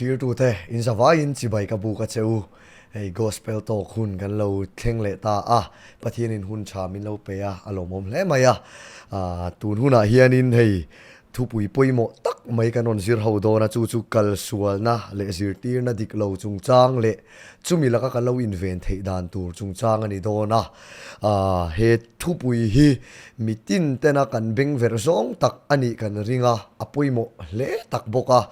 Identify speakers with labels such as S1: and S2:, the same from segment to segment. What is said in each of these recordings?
S1: thlirtute in zavaiin chibai ka buk a che u. Hei Gospel Talk hun kan lo thleng leh ta a, Pathianin hun tha min lo pe a, a lawmawm hle mai a. Tun hunah hianin hei thupui pawimawh tak mai kan rawn zir ho dawn a, chu chu kalsualna leh zirtirna dik lo chungchang leh chumi laka kan lo inven theih dan tur chungchang a ni dawn a. He thupui hi mitin tena kan beng verh zawng tak a nih kan ring a, a pawimawh hle tak bawk a.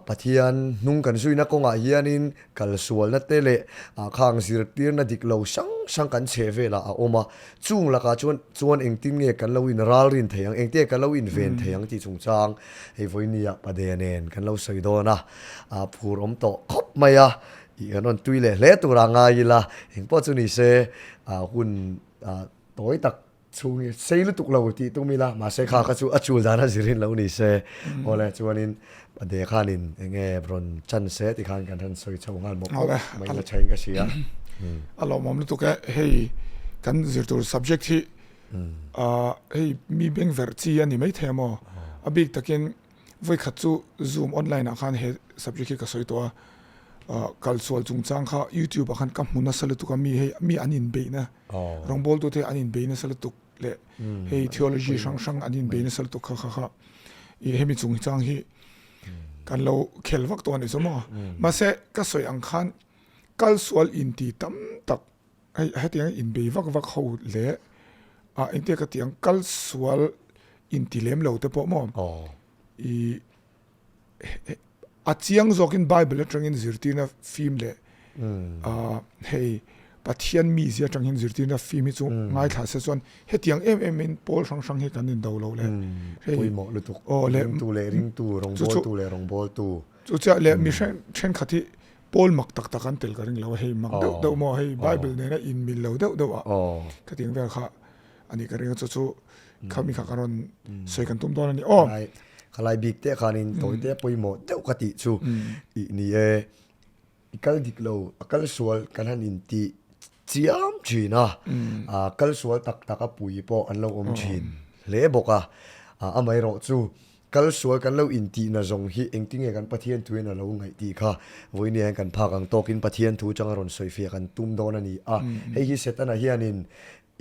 S1: Pathian hnung kan zuina kawngah hianin Kalsualna te leh khang zirtirna dik lo hrang hrang kan chheh velah a awm a, chung lakah chuan chuan engtin nge kan lo inralrin thei ang, engtin nge kan lo inven thei ang tih chungchang hei vawinia Padea nen kan lo sawi dawn a, phur awm tawh khawp mai a, ih kan rawn tui leh hle turah ngai ila, engpawh chu ni se hun tawi tak Chhung hi sei lutuk lo tih tum ila, mahse kha kha chu a chul dan a zirin lo ni se. Awle chuanin Pade khanin eng nge rawn chan se ti khan kan han sawi chho nghal mawp mawp mai la thain ka hria.
S2: A lawmawm lutuk e, hei kan zir tur subject hi hei mi beng verh chi a ni maithei a maw? A bik takin Vawikhat chu Zoom online ah khan he subject hi ka sawi tawh a, kalsual chungchang kha YouTube ah khan ka hmu nasa lutuk a, mi hei mi an inbeihna rawngbawltu te an inbei nasa lutuk leh hei theology hrang hrang an inbei nasa lutuk kha kha kha i hemi chungchang hi kan lo khel vak tawh a ni chu maw. Mahse ka sawi ang khan kalsual inti tam tak Hei hetiang inbei vak vak ho leh ah engtia ka tih ang kal sual inti lem lo te pawh maw i a chiang zawkin bible atangin zirtirna fim leh ah hei Pathian mizia atang hian zirtirna fim hi chu ngaithla se chuan hetiang em em in pawl hrang hrang hi kan indo lo le
S1: hei pawimawh lutuk aw leh ringtu leh ringtu rawngbawltu leh rawngbawltu
S2: chu chiah leh mi thenkhat hi Pawl mak tak tak an tel ka ring lo a, hei mak deuh deuh maw, hei Bible nena inmil lo deuh deuh a khatiang vel kha a nih ka ring a, chu chu khami kha ka rawn sawi kan tum dawn a ni aw.
S1: Khalai bik te khanin tawi te pawimawh deuh ka tih chu ih ni e, i kal dik lo, a kal sual kan han intih chiam thin a, kal sual tak tak a pui pawh an lo awm thin hle bawk a, amaherawhchu Kal sual kan lo intihna zawng hi engtinge kan Pathian thuin a lo ngaih tih kha vawinia hian kan phak ang tawkin Pathian thu changa rawn sawifiah kan tum dawn a ni a. Hei hi Setana hianin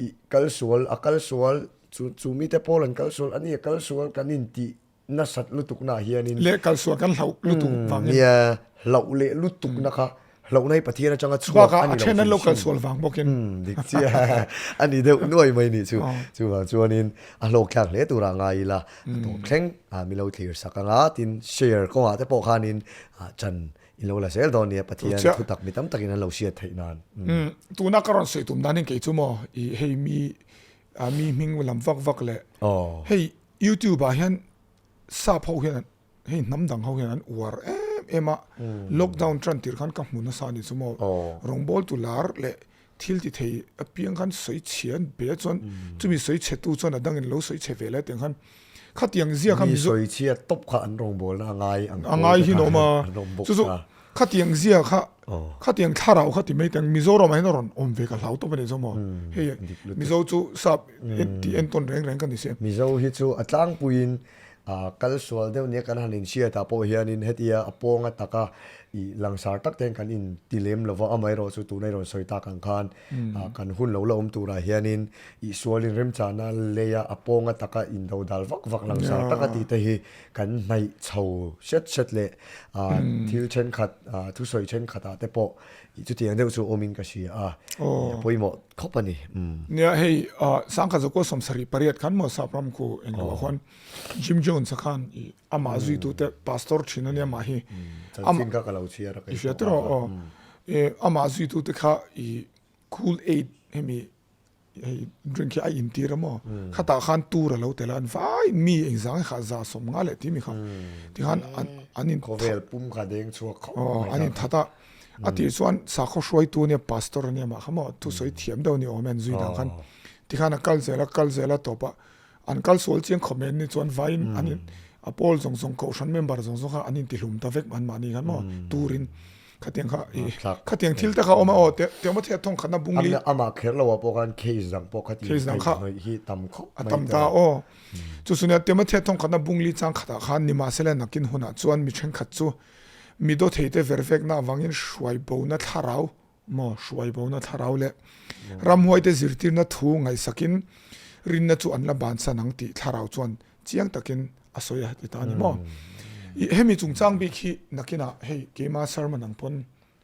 S1: ih kal sual, a kal sual, chu chu mite pawl an kal sual, ani a kal sual kan intih nasat lutuknaah hianin
S2: Leh kal sual kan hlauh lutuk vangin.
S1: Nia, hlauh leh lutukna kha Hlauhna hi Pathian atanga chhuak a ni lo
S2: Bakah a then an lo kal sual vang bawkin.
S1: Umm dik chiah a ni deuh nuai mai nih chu. Chuvang chuanin a hlawkthlak hle turah ngai ila a tawp thleng mi lo thlir sak anga tin share kawngah te pawh khanin chan in lo la zel dawn nia Pathian thutak mi tam takin an lo hriat theih nan.
S2: Umm tuna ka rawn sawi tum danin kei chu maw i hei mi mi hming lam vak vak leh hei youtube ah hian sap ho hian Hei hnam dang ho hian an uar em em a, lockdown tan tir khan ka hmu nasa a ni chu maw, rawngbawl tu lar leh thil ti thei apiang khan sawi chhe an be a chuan chumi sawi chhe tu chuan a dangin lo sawi chhe ve lai tiang khan khatiang zia kha
S1: Mi sawi chhia tawp kha an rawngbawlna a ngai
S2: ang a ngai hi awm a, chu chu khatiang zia kha khatiang thlarau kha ti mai tiang Mizoram ah hian a rawn awm ve ka hlau tawp a ni chu maw, hei Mizo chu sap tih entawn reng reng ka ni si.
S1: Mizo hi chu a tlangpuiin A kal sual deuh nia kan han inhriatah pawh hianin hetia a pawnga taka ih langsar tak te hian kan inti lem lo va, amaherawhchu tuna i rawn sawi tak ang khan kan hun lo la awm turah hianin ih sualin remchana leia a pawnga taka indo dal vak vak langsar taka tih te hi kan hnaih chho hret hret leh thil thenkhat thusawi thenkhatah te pawh ih chutiang deuh chu awmin ka hria a, a pawimawh khawp a ni.
S2: Nia hei Sangkhat Zakua 78 khan maw Sapram khu englo ah khuan Jim Jones a khan i amah zuitute pastor thin a nia mah hi.
S1: Chanchin kha ka lo chhiar
S2: a. I hria tiraw aw. Amah zuitute kha i Kool Aid hemi hei drink hi a intir a maw. Khatah khan tur a lo tel a an vai mi engzang kha 150 leh tih mi kha tikhan an in
S1: Khawvel pum kha deng chhuak khawp mai
S2: kha. An inthat a. A tih chuan sakhaw hruaitu ania pastor a nia mah kha maw thusawi thiam deuh a ni awm e an zui dan khan tikhan a kal zel a kal zel a tawp a An kal sual chiang khawp mai an ni chuan vaiin an in a pawl zawng zawng kohhran member zawng zawng kha an intihlum ta vek anmahni khan maw turin khatiang kha i khatiang thil te kha awm a aw te Timothea thawng khatna bungli
S1: Amah kher lo ah pawh khan case dang pawh khati
S2: case dang kha
S1: hnawih hi tam khawp
S2: mai a tam ta aw chu chu nia Timothea thawng khatna bungli chang khatah khan nimahsela nakin hunah chuan mi thenkhat chu. Mi dawtheite vervekna avangin hruaibona thlarau maw hruaibona thlarau leh ramhuaite zirtirna thu ngaihsakin rinna chu an la bansan ang tih thlarau chuan chiang takin a sawi a ti ta a ni maw. Hemi chungchang bik hi nakinah hei keima sermon ang pawn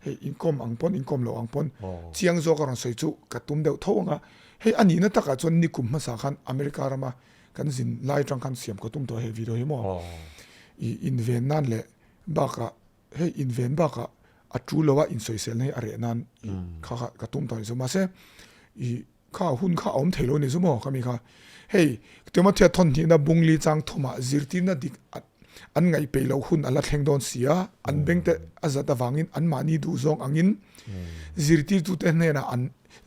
S2: hei inkawm ang pawn inkawm loh ang pawn chiang zawk a rawn sawi chu ka tum deuh tho ang a, hei a nihna takah chuan nikum hmasa khan America rama kan zin lai atang khan siam ka tum tawh he video hi maw i inven nan leh bakah hei inven bakah a tul lo a insawiselna hi a reh nan i kha kha ka tum tawh a ni chu mahse i Kha hun kha a awm thei lo a ni chu maw khami kha. Hei, Timothea thawnhnihna bungli chang thumah zirtirna dik an ngaih peih loh hun a la thleng dawn si a, an bengte a zat avangin anmahni duhzawng angin zirtirtute hnenah an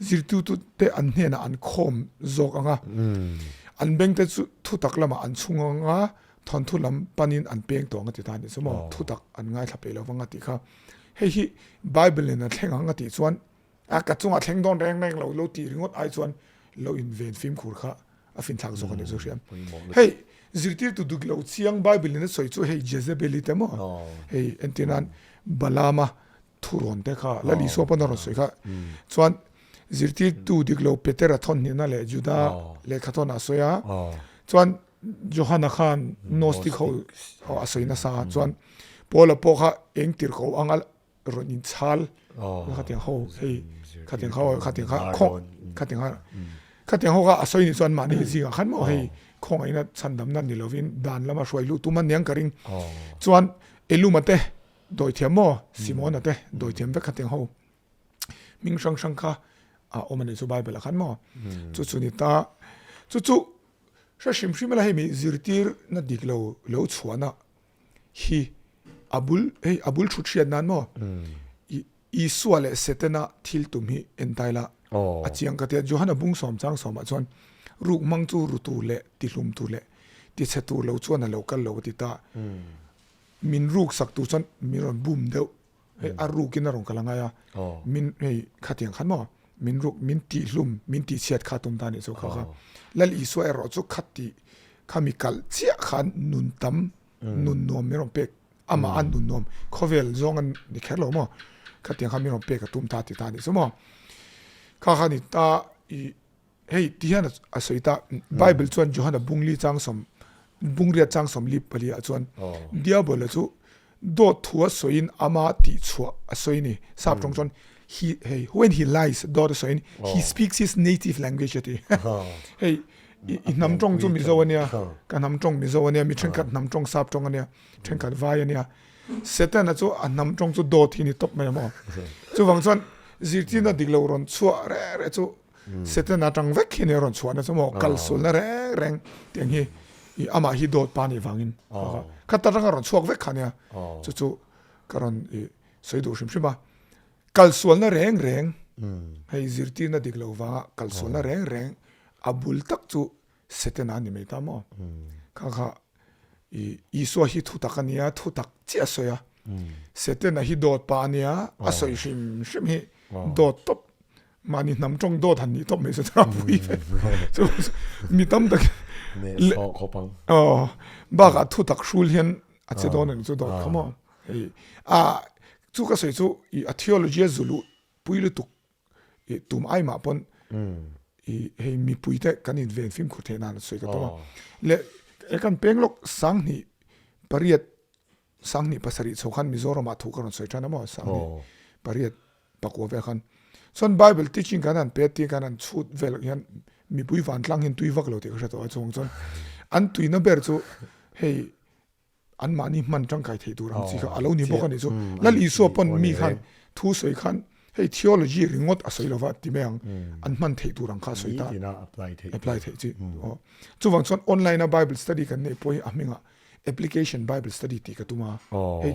S2: zirtirtute an hnenah an khawm zawk ang a, an bengte chu thutak lamah an chhung ang a, thawnthu lam panin an peng tawh ang a ti ta a ni chu maw, thutak an ngaithla peih lo vang a tih kha. Hei hi Bible in a thleng ang a tih chuan A ka chungah thleng dawn reng reng lo lo tih ringawt ai chuan lo inven fimkhur kha a finthlak zawk a ni chu hriam. Hei zirtirtu duk lo chiang Bible in a sawi chu hei Jezebeli te maw hei entir nan Balaama thurawn te kha Lal Isua pawn a rawn sawi kha chuan zirtirtu dik lo Petera thawn hnihna leh Juda lehkha thawn a sawi a chuan Johana khan Gnostic ho a sawi nasa chuan Paula pawh kha eng tirhkoh anga rawn inchhal khatiang ho hei khatiang ho khatiang kha khaw khatiang kha khatiang ho kha a sawi ni chuan mahni zingah khan maw hei khawngaihna chhandamna ni lovin dan lama hruai luh tum a niang ka ring chuan Eluma te dawithiam maw Simona te dawithiam vek khatiang ho hming hrang hrang kha a awm a ni chu Bible ah khan maw chu chu ni ta chu chu hre hrim hrim ila hei mi zirtir na dik lo lo chhuahna hi a bul hei a bul thut hriat nan maw i Isua leh Setana thil tum hi entai la a chiang ka tia Johana bung sawm chang sawmah chuan ruk hmang chu ru tur leh ti hlum tur leh ti chhe tur lo chuan a lo kal lo a ti ta min ruk sak tur chuan min rawn bum deuh hei a rukin a rawn kal angai a min hei khatiang khan maw min ruk min tih hlum min tih chhiat kha tum ta nih chu kha kha Lal Isua erawh chu kha tih kha mi kalh chiah khan nun tam nun nuam min rawn pek amah a nun nuam khawvel zawng a ni kher lo maw khatiang kha min rawn pek a tum ta ti ta nih chu maw kha kha ni ta i Hei ti hian a sawi ta, Bible chuan Johana bungli changsawm, bungriat changsawm li paliah chuan Diabola chu dawt thu a sawiin ama tihchhuah a sawi a ni. Sap tawng chuan he, hei, when he lies, dawt a sawiin, he speaks his native language a ti. Hei, i hnam tawng chu Mizo a nia, ka hnam tawng Mizo a nia, mi thenkhat hnam tawng Sap tawng a nia, thenkhat Vai a nia. Setana chu a hnam tawng chu dawt hi a ni tawp mai a maw. Chuvang chuan zirtirna dik lo rawn chhuah reh reh chu Satan atang vek hi a rawn chhuahna chu maw kal sulna reng reng tiang hi i amah hi dawt pa nih vangin khat atang a rawn chhuak vek kha nia chu chu ka rawn i sawi duh hrim hrim a kal sualna reng reng hei zirtirna dik lo vanga kal sualna reng reng a bul tak chu Setana a ni mai ta maw kha kha i Isua hi thutak a nia thutak chiah a sawi a Setana hi dawt pa a nia a sawi hrim hrim hi dawt tawp mahni hnam tawng dawt han nih tawp mai chu a pui ve chu mi tam tak aw bakah thutak hrul hian a che dawn a ni chu dawt kha maw hei a chu ka sawi chu i a theology a zuluh pui lutuk i tum ai mah pawn i hei mipui te kan in ven fimkhur theih nan a sawi ka tum a leh e kan peng lawk sanghnih pariat sanghnih pasarih chho khan Mizoramah thu ka rawn sawi tan a maw sanghnih pariat pakua vel khan chuan Bible teaching kan han pe tih kan han chhut vel hian mipui vantlang hian tui vak lo tih ka hre tawh a chuvang chuan an tuina ber chu hei anmahni hman tangkai theih tur ang chi kha a lo ni bawk a nih chu. Lal Isua pawn mi khan thu sawi khan hei theology ringawt a sawi lova ti mai ang an hman theih tur ang kha a sawi ta apply theih chi. Chuvang chuan online a Bible study kan neih pawh hi a hmingah application Bible study tih ka tum a hei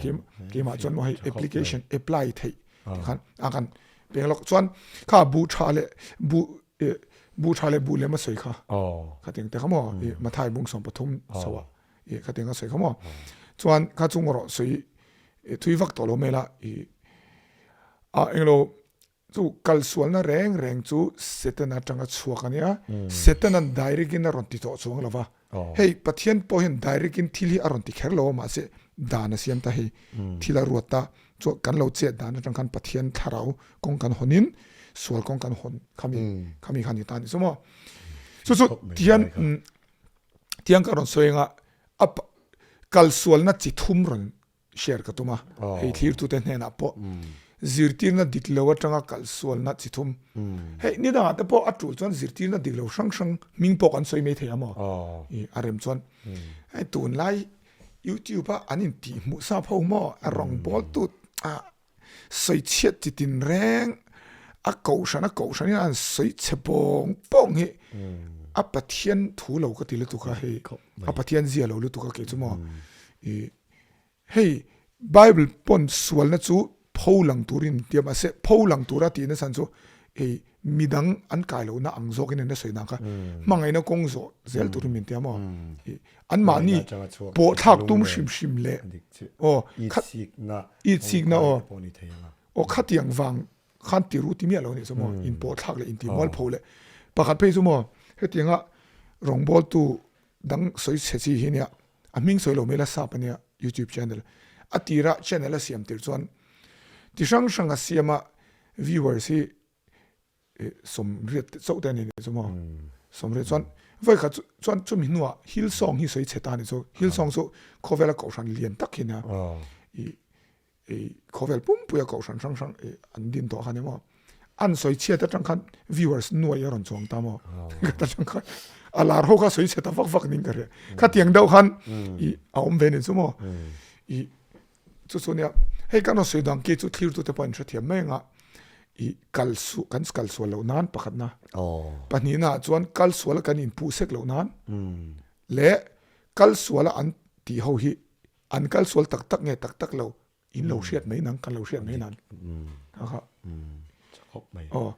S2: keimah chuan maw hei application apply theih ti khan a kan peng lawk chuan kha buh tha leh buh buh tha leh buh lem a sawi kha khatiang te kha maw Mathai bung 13 chho ah i khatiang a sawi kha maw chuan kha chung erawh sawi thui vak tawh lo mai la i a englo chu kal sualna reng reng chu Satan atanga chhuak a nia Satan an direct in a rawn ti tawh chuang lo va hei Pathian pawh hian direct in thil hi a rawn ti kher lo a mahse. dan a siam ta hei thil a ruat ta chuan kan lo chet dan atang khan Pathian thlarau kawng kan hawn in sual kawng kan hawn khami khami khan ni ta ni chu maw chu chu tihian tiang ka rawn sawi anga a kal sualna chi thum rawn share ka tum a hei thlirtute hnenah pawh zirtirna dik lo atanga kal sualna chi thum hei ni dangah te pawh a tul chuan zirtirna dik lo hrang hrang hming pawh kan sawi mai thei a maw a rem chuan hei tunlai youtube a an intih hmuh sap ho maw a rawngbawl tu a sawi chhiat chi tin reng a kohhran a kohhran in an sawi chhe pawng pawng hi a Pathian thu lo ka ti lutuk a hei a Pathian zia lo lutuk a kei chu maw i hei Bible pawn sualna chu pho lang turin tia mahse pho lang tura tihna chhan chu hei midang an kai lohna ang zawkin an la sawi dan kha hmangaihna kawng zawh zel turin min tia maw i an mahni pawh thlak tum hrim hrim leh aw itsikna aw aw khatiang vang khan ti ru ti miah lo nih chu maw in pawh thlak leh in ti mual pho leh pakhat phei chu maw hetianga rawngbawltu dang sawi chhe chi hi nia a hming sawi lo mai la sap ania youtube channel a tira channel a siam tir chuan ti hrang hrang a siam a viewers hi 80 te chauh te a ni nih chu maw 80 chuan vawi khat chuan chumi hnuah Hillsong hi sawi chhe ta a ni chu Hillsong chu khawvela kohhran lian tak hi nia i i khawvel pumpuia kohhran hrang hrang i an din tawh kha ni maw an sawi chhiat atang khan viewers nuai a rawn chuang ta maw ka atang khan a lar ho kha sawi chhe ta vak vak ning ka hria khatiang deuh khan i a awm ve ni chu maw i Chu chu nia, hei kan rawn sawi dan khi chu thlirtute pawh an hrethiam mai anga i kal su kan kal sual loh nan pakhatna pahnihna ah chuan kal suala kan inpuh sek loh nan leh kal suala an tih ho hi an kal sual tak tak nge tak tak lo in lo hriat mai nang kan lo hriat mai nan kha kha aw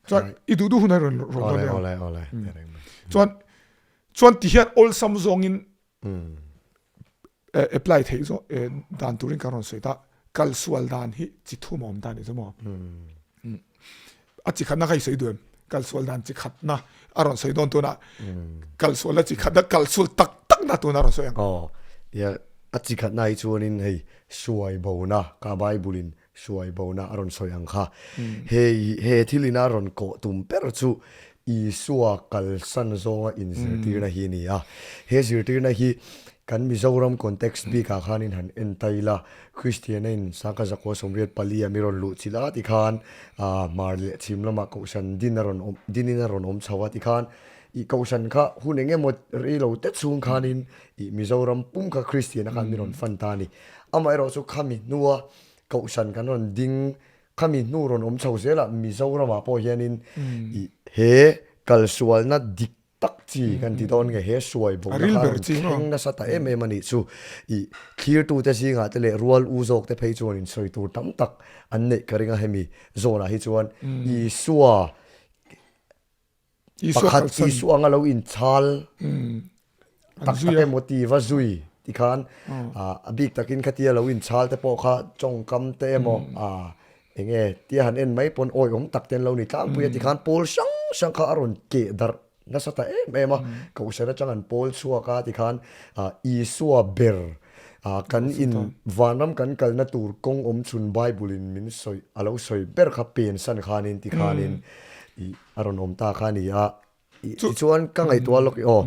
S2: chuan i duh duh hun a rawn rawn dawn nia chuan chuan ti hian awlsam zawngin apply theih zawh dan turin kan rawn sawi ta kal sual dan hi chi thum a awm ta a nih chu maw a chi khatna kha i sawi duh em kal sual dan chi khatna a rawn sawi dawn tunah kal sual a chi khatna kal sual tak tak na tuna rawn sawi ang
S1: aw ya a chi khatna hi chuanin hei suai bona ka bible in Hruai bona a rawn sawi ang kha. Hei he thil ina rawn kawh tum ber chu Isua kalsan zawnga inzirtirna hi a ni a. He zirtirna hi kan Mizoram context bikah khanin han en ta ila, Kristiana in Sangkhat Zakua 84 a mi rawn luh chilh a tikhan hmar leh chhim lamah kohhran din a rawn awm dinin a rawn awm chho a tikhan ih kohhran kha hun eng emaw rei lo te chhung khanin ih Mizoram pum kha Kristiana khan mi rawn fan ta a ni. Amaherawhchu khami hnua Kohhran kan rawn ding, khami hnu rawn awm chho zelah Mizoramah pawh hianin i he kalsualna dik tak chi kan ti dawn nge he suai bawhna kha rawn thleng nasa ta em em a nih chu. I thlirtute zingah te leh rual u zawk te phei chuan insawi tur tam tak an neih ka ring a hemi zawnah hi chuan Isua Pakhat Isua anga lo inchhal tak tak emaw ti va zui ti khan a bik takin khatia lo inchhal te pawh kha tawngkam te emaw eng nge tia han en mai pawn awihawm tak te an lo ni tlangpui a ti khan pawl hrang hrang kha a rawn keh darh nasa ta em em a kohhran atang an pawl chhuak a ti khan Isua ber kan in vanram kan kalna tur kawng awm chhun Bible in min sawi a lo sawi ber kha pensan khanin ti khanin ih A rawn awm ta kha a ni a, tichuan ka ngaihtuah lawk i aw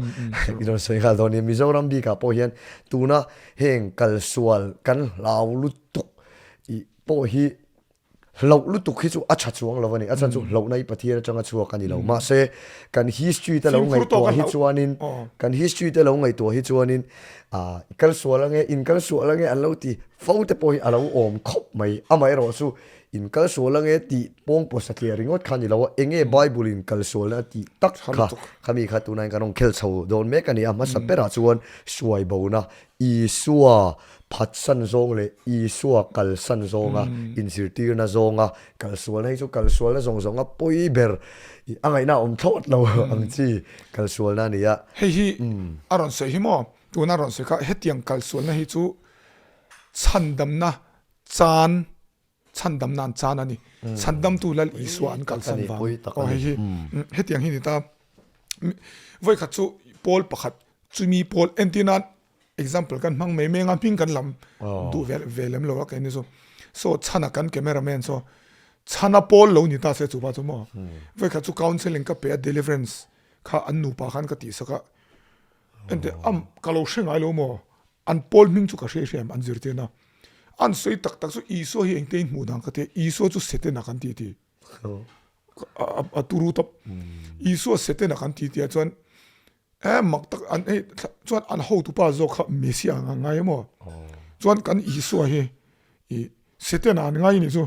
S1: i rawn sawi nghal dawn nia Mizoram bikah pawh hian tuna heng kalsual kan hlau lutuk i pawh hi hlauh lutuk hi chu a tha chuang lo a ni, a chhan chu hlauhna hi Pathian atanga chhuak a ni lo mahse kan history te lo ngaihtuah hi chuanin kan history te lo ngaihtuah hi chuanin ah i kalsual ange in kalsual ange an lo ti fo te pawh hi a lo awm khawp mai amaherawh chu In kal sual ange tih pawng pawh satliah ringawt kha ni lo a, enge Bible in kal sualna a tih tak kha khami kha tunah hian kan rawn khel chho dawn mek a ni a, hmasa berah chuan suai bona Isua phatsan zawng leh Isua kalsan zawnga inzirtirna zawnga kal sualna hi chu kal sualna zawng zawnga pawi ber a ngaihna a awm thlawt lo ang chi kal sualna a ni a.
S2: Hei hi a rawn sawi hi maw? Tuna rawn sawi kha hetiang kal sualna hi chu chhandamna chan chhandamna an chan a ni. Chhandamtu Lal Isua an kalsan vang. Aw hei hi hetiang hi ni ta. Vawikhat chu pawl pakhat chumi pawl entir nan. Example kan hmang mai mai anga hming kan lam duh ve ve lem lo a keini chu. So chhana kan camera man saw chhana pawl lo ni ta se chu pa chu maw. Vawikhat chu counselling ka pe a deliverance kha an nupa khan ka tihsak a. Ente am ka lo hre ngai lo maw an pawl hming chu ka hre hre em an zirtirna. An sawi tak tak chu Isua hi engte in hmuh dan ka tia Isua chu Setana kan ti ti. A turu tawp. Isua Setana kan ti tia chuan Eh mak tak an hei chuan an hotupa zawk kha Messiah ang an ngai emaw chuan kan Isua hi i Setana an ngai ni chu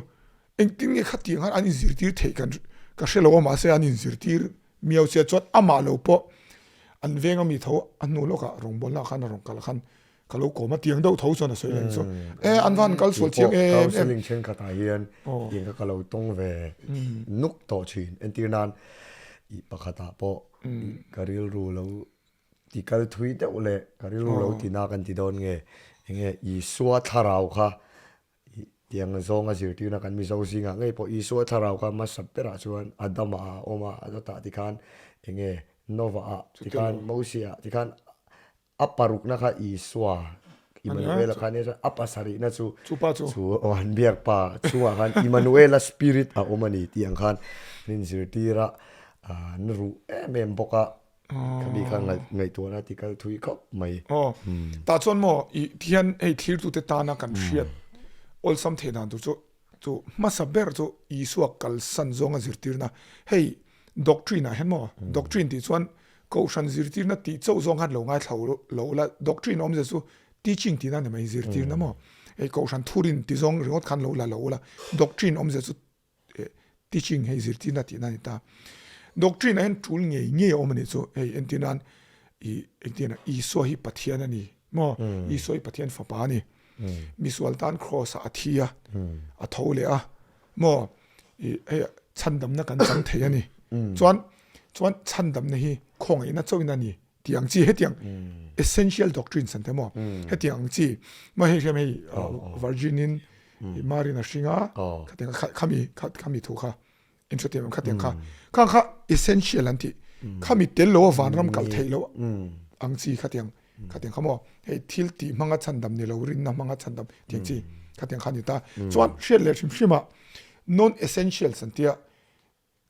S2: engtin nge khatiang khan an inzirtir theih kan ka hre lo a mahse an inzirtir miau sia chuan amah lo pawh an veng ami tho a hnu lawkah rawngbawlna khan a rawn kal khan ka lo kawm a tiang deuh tho chuan a sawi leh chu e an van kal sual chiang em em.
S1: Counselling thenkhatah hian tiang kha ka lo tawng ve nuk tawh thin entir nan i pakhatah pawh ka rilru lo ti kal thui deuh leh ka rilru lo ti na kan ti dawn nge enge Isua thlarau kha Tiang zawnga zirtirna kan Mizo zingah ngei pawh Isua thlarau kha hmasa berah chuan Adama ah a awm a, a chutah tikhan enge Nova ah tikhan Mosia ah tikhan a parukna kha Isua Immanuela kha ania chuan a pasarihna chu chu aw an biak pa chungah khan Immanuela spirit a awm a ni tih ang khan an inzirtir a, an ruh em em bawk a. Khami kha ngaihtuahna ti kal thui khawp mai.
S2: Aw, tah chuan maw i tihian hei thlirtute tana kan hriat awlsam theih dan tur chu chu hmasa ber chu Isua kalsan zawnga zirtirna hei doctrine ah hian maw doctrine tih chuan kohhran zirtirna tih chauh zawng khan lo ngaithla lo la doctrine awmzia chu teaching tihna ni mai zirtirna maw hei kohhran thurin ti zawng ringawt khan lo la lo la doctrine awmzia chu teaching hei zirtirna tihna a ni ta. Doctrine ah hian tul ngei ngei a awm a nih chu hei entir nan ih engtin ah Isua hi Pathian a ni maw Isua hi Pathian fapa a ni misual tan cross ah a thi a a tho leh a maw ih hei chhandamna kan chang thei a ni chuan chuan chhandamna hi khawngaihna chauhin a ni tih ang chi hetiang essential doctrines an ti maw hetiang ang chi maw hei hriam hei virgin in Marin a hring a khatiang khami khami thu kha inhre em khatiang kha khang kha essential an ti khami tel lo a vanram kal theih lo ang chi khatiang khatiang kha maw hei thil tih hmanga chhandam ni lo rinna hmanga chhandam tiang chi khatiang kha ni ta chuan hriat leh hrim hrim ah non essentials an tia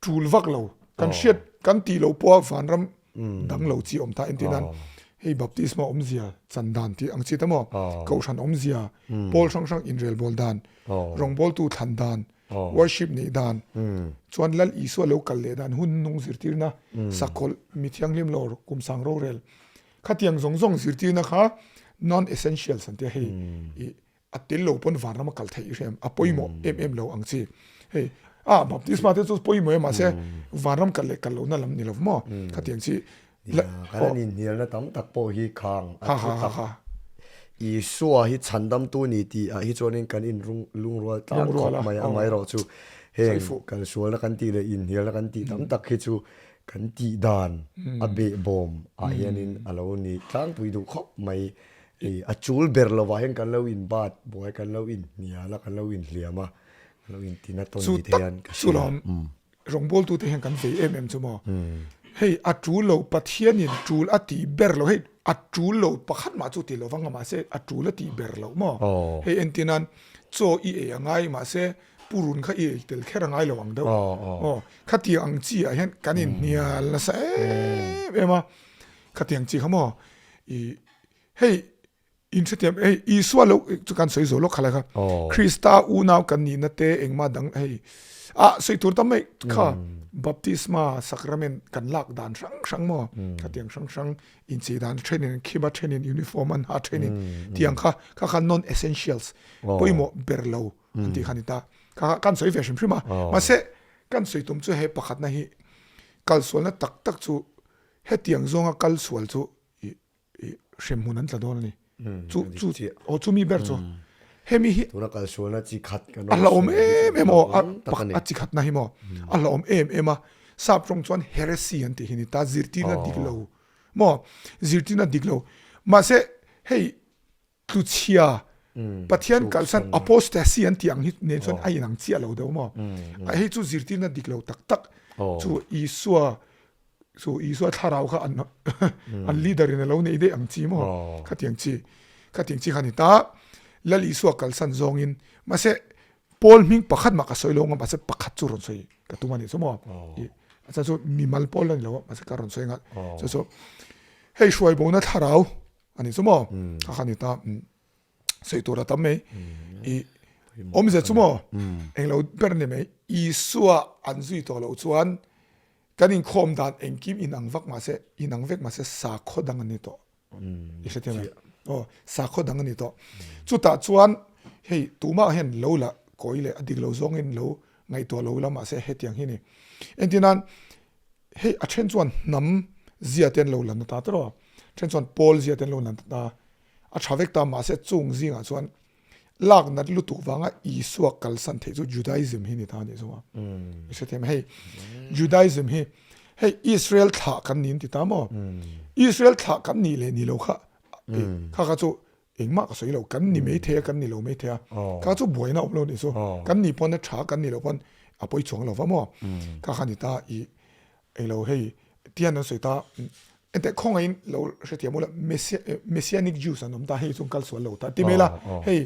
S2: tul vak lo kan hriat kan tih loh pawha vanram dang lo chi awm ta entir nan hei baptisma awmzia chan dan tih ang chi te maw kohhran awmzia pawl hrang hrang inrel bawl dan rawngbawltu thlan dan worship neih dan chuan Lal Isua lo kal leh dan hun nung zirtirna sakhawlh mi thianghlim lo kum sang rorel khatiang zawng zawng zirtirna kha non essentials an tia hei ih A tel lo pawn vanram a kal theih i hre em? A pawimawh em em lo ang chi. Hei a baptisma te chu pawimawh e mahse vanram kal leh kal lohna lam ni lo maw? Khatiang chi
S1: la Kan an inhnialna tam tak pawh hi khang a thu tak. Isua hi chhandamtu ni tih ah hi chuanin kan in lungrual tlang khawp mai a amaherawhchu heng kalsualna kan tih leh inhnialna kan tih tam tak hi chu kan tih dan a behbawm ah hianin a lo ni tlangpui duh khawp mai. Hei a chul ber lovah hian kan lo in bat buai, kan lo in hnial a, kan lo in hliam a, kan lo in tina tawn ni te hian ka hria.
S2: Chu lawm rawngbawltute hian kan vei em em chu maw. Hei a tul lo Pathianin tul a tih ber lo, hei a tul lo pakhat mah chu ti lo vang a mahse a tul a tih ber lo maw. Hei entir nan chaw i ei a ngai mahse purun kha i ei tel kher a ngai lo ang deuh. Aw khatiang ang chi ah hian kan in hnial nasa em em a, khatiang chi kha maw i Hei in hrethiam hei Isua lo chu kan sawi zo lawk kha lai kha Krista unau kan nihna te engmah dang hei ah sawi tur tam mai kha baptisma sacrament kan lak dan hrang hrang maw khatiang hrang hrang inchei dan thenin an khim a thenin uniform an ha thenin tiang kha kha kha non essentials pawimawh ber lo an tih kha ni ta kha kha kan sawi ve hrim hrim a mahse kan sawi tum chu he pakhatna hi kalsualna tak tak chu hetiang zawnga kalsual chu i hremhmun an tla dawn a ni. Chu chu aw chu mi ber chu hemi hi
S1: tuna kalsualna chi khat
S2: kan a hlauhawm em em aw a chi khatna hi maw a hlauhawm em em a sap tawng chuan heresy an tih hi ni ta zirtirna dik lo maw zirtirna dik lo mahse hei tluchhia Pathian kalsan apostasy an tih ang hi nen chuan a inang chiah lo deuh maw hei chu zirtirna dik lo tak tak chu Isua. Chu Isua thlarau kha an an leader in a lo nei daih ang chi maw? Khatiang chi khatiang chi kha ni ta. Lal Isua kalsan zawngin mahse Paul hming pakhat mah ka sawi lo nga mahse pakhat chu rawn sawi ka tum a nih chu maw? I a chan chu mimal pawl a ni lo a mahse ka rawn sawi nghal. Chu chu hei hruai bona thlarau a nih chu maw? Kha kha ni ta. Sawi tur a tam mai. I awmzia chu maw? Englo ber ni mai. Isua an zui tawh loh chuan Kan inkhawm dan engkim inang vak mahse, inang vek mahse sakhaw dang an ni tawh. I hre thiam em? Aw, sakhaw dang an ni tawh. Chutah chuan hei tumah hian lo la kawi leh a dik lo zawngin lo ngaihtuah lo ila mahse hetiang hi ni. Engtinan hei a then chuan hnam zia te an lo lan ta tawh a, then chuan pawl zia te an lo lan ta a tha vek ta mahse chung zingah chuan lak nat lutuk vanga Isua kalsan theih chu Judaism hi ni ta anih chu a. I hrethiam hei Judaism hi hei Israel thlah kan ni an ti ta maw? Israel thlah kan nih leh ni lo kha kha kha chu engmah ka sawi lo kan ni mai thei a kan ni lo mai thei a kha chu buaina awm lo nih chu kan ni pawn a tha kan ni lo pawn a pawi chuang lo va maw kha kha ni ta i englo hei tian an sawi ta Enteh khawngaihin lo hrethiam ula Messianic Jews an awm ta hei chu kal sual lo ta ti mai la hei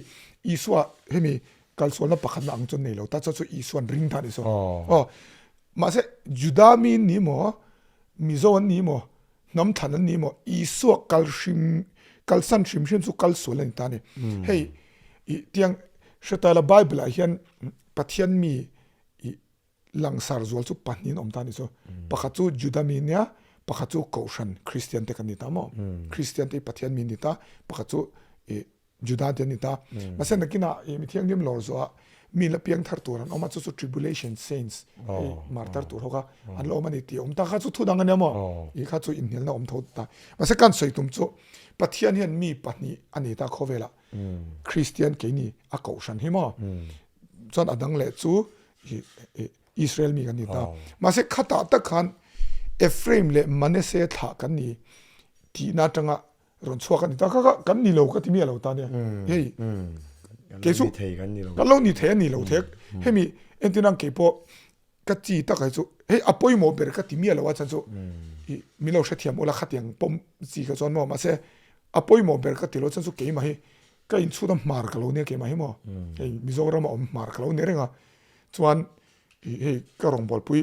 S2: Isua hemi kal sualna pakhatna ang chu nei lo ta chu chu Isuan ring ta ni chu aw mahse Juda mi an ni maw Mizo an ni maw hnam thlan an ni maw Isua kal hrim kalsan hrim hrim chu kal sual a ni ta ni hei i tiang hre ta la Bible ah hian Pathian mi i Langsar zual chu pahnihin awm ta a ni chu. Pakhat chu Juda mi nia, pakhat chu Kohhran Kristian te kan ni ta maw? Kristian te hi Pathian mi an ni ta, pakhat chu Juda te an ni ta. Mahse nakinah i mithianghlim lawr zawhah mi la piang thar tur an awm a, chu chu Tribulation Saints hei martar tur ho kha an la awm a ni tih a awm ta kha chu thu dang a nia maw? I kha chu inhnialna awm tho ta. Mahse kan sawi tum chu Pathian hian mi pahnih a nei ta khawvelah Kristian keini a Kohhran hi maw? Chuan a dang leh chu Israel mi kan ni ta. Mahse khatah tak khan Ephraim leh Manasseh thlah kan ni tihna atanga rawn chhuak a ni ta. Kha kha kan ni lo ka ti miah lo ta nia. Hei kei chu kan lo ni thei a ni lo thei. Hemi entirna kei pawh ka chi tak hi chu hei a pawimawh ber ka ti miah lo a chhan chu min lo hrethiam ula khatiang pawm chi kha chuan maw mahse a pawimawh ber ka ti lo chhan chu keimah hi ka inchhut a hmar ka lo nia keimah hi maw hei Mizoram a awm hmar ka lo ni reng a chuan hei ka rawngbawlpui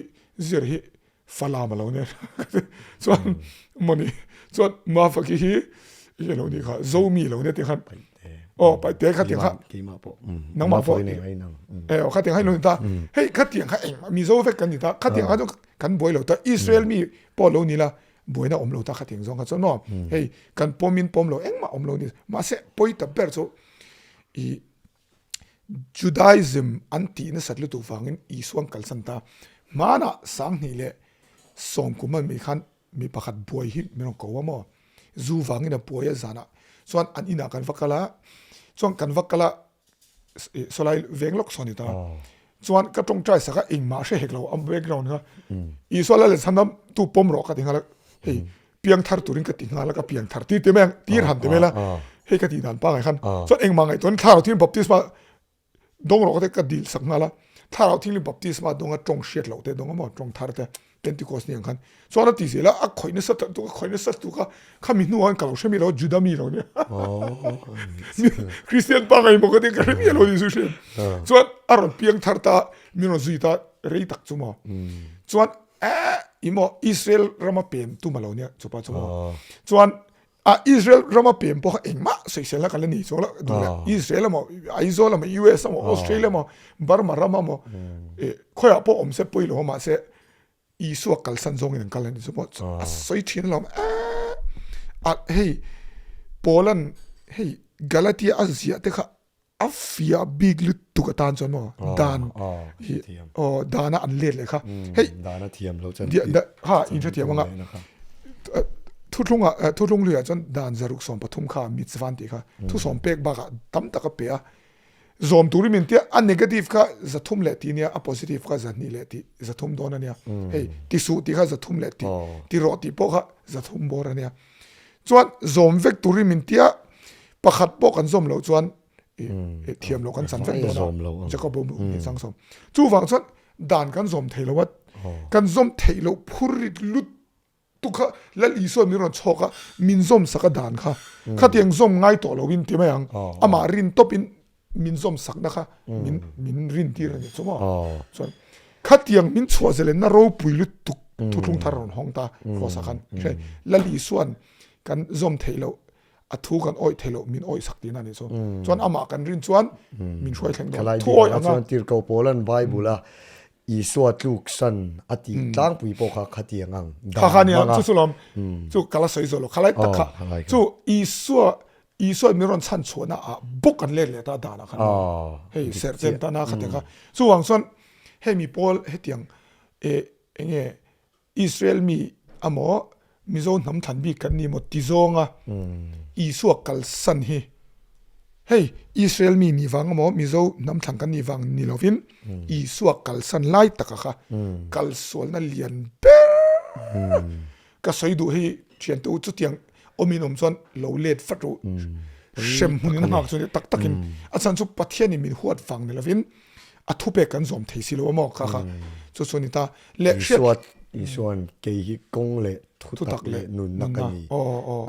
S2: zir hi Falam a lo nia chuan mawni chuan Mafaki hi i lo nih kha Zomi lo nia tih khan aw Paite kha tiang kha nangmah pawh eh kha tiang kha i lo ni ta hei kha tiang kha engmah Mizo vek kan ni ta kha tiang kha chu kan buai lo ta Israel mi pawh lo ni la buaina awm lo ta kha tiang zawng kha chuan maw hei kan pawmin pawm lo engmah awm lo ni mahse pawi ta ber chu i Judaism an tih nasat lutuk vangin Isua an kalsan ta. Hmanah Sanghnih leh Sawmkum an mi khan mi pakhat buai hi min rawn ko a maw? Zu vangin a buai a zanah chuan an inah kan va kal a, chuan kan va kal a sawlai veng lawk sawn a ni ta. Chuan ka tawngtai sak a engmah hre hek lo a background kha. Isua lal leh chhandam tu pawm rawh ka ti nghal a, hei piang thar turin ka ti nghal a ka piang thar tir ti mai ang tir han ti mai la hei ka tih dan pangai khan chuan engmah ngaihtuah in thlarau thianghlim baptisma dawng rawh te ka dil sak nghal a thlarau thianghlim baptisma dawnga tawng hriat loh te dawng a maw tawng thar te Pentecost ni ang khan chuan a ti zel a a khawih nasa tuk a khawih nasa tuk a khami hnuah khan ka lo hre mi lo Juda mi lo nia Christian pangai maw ka ti ka hre miah lo ni chu hriat chuan a rawn piang thar ta min rawn zui ta rei tak chu maw chuan Eh, i maw Israel rama pem tum a lo nia chupa chu maw. Chuan a Israel rama pem pawh kha engmah sawisel na kan la nei chuang lo duh leh Israel emaw Aizawl emaw US emaw Australia emaw Burma ram emaw eh khawiah pawh awm se pawi lo mahse Isua kalsan zawngin an kal a ni chu maw a sawi thin alawm eh a hei Paulan hei Galatia a ziah te kha A fiah bik lutuk atan chuan maw dan hi aw dana an let leh kha hei
S1: dana thiam lo chuan
S2: ha in hrethiam anga thuthlunga thuthlung hluiah chuan dan zaruk 13 kha mitzvah an tih kha thusawm pek bakah tam tak a pe a zawm turin min tia a negative kha zathum leh tih ania a positive kha zahnih leh tih zathum dawn ania hei tisuh tih kha zathum leh tih tirawh tih pawh kha zathum bawr ania Chuan zawm vek turin min tia pakhat pawh kan zawm loh chuan thiam loh kan chan vek dawn a Jacob bo ni chang sawm. Chuvang chuan dan kan zawm thei lo a, kan zawm theih loh phur rit lut. lutuk kha Lal Isua min rawn chhawk a, min zawm sak a dan kha. Khatiang zawm ngai tawh loin ti mai ang, amah rin tawpin min zawm sakna kha min min rin tir a ni chu maw. Chuan khatiang min chhuah zelenna ropui lutuk thuthlung thar a rawn hawng ta Kraws ah khan. Lal Isua'n kan zawm theih loh a thu kan awih theih loh min awih sak tihna a nih chu. Chuan amah kan rin chuan min hruai thleng dawn.
S1: Thu awih anga. Chuan Tirhkoh Paula'n Bible a Isua tluk san a tih tlangpui pawh kha khatiang ang
S2: dan Kha kha nia, chu chu lawm. Chu ka la sawi zawh lo, khalai tak kha. Chu Isua, Isua min rawn chhan chhuahna ah bawk an let leh ta dan ah khan. Hei serh chen tana khatiang kha. Chuvang chuan hei mi pawl hetiang e enge Israel mi amaw Mizo hnam thlan bik kan ni maw ti zawnga Isua kalsan hi hei Israel mi nih vang amaw Mizo hnam thlan kan nih vang ni lovin Isua kalsan lai taka kha kalsualna lian ber ka sawi duh hei thiante u chutiang awmin awm chuan lo let vat ru hrem hmun in nghak chu tak takin a chhan chu Pathian in min huat vang ni lovin a thupek kan zawm thei si lo amaw kha kha chu chu ni ta leh
S1: hriat Isuan kei hi kawng leh thutak leh nunna ka ni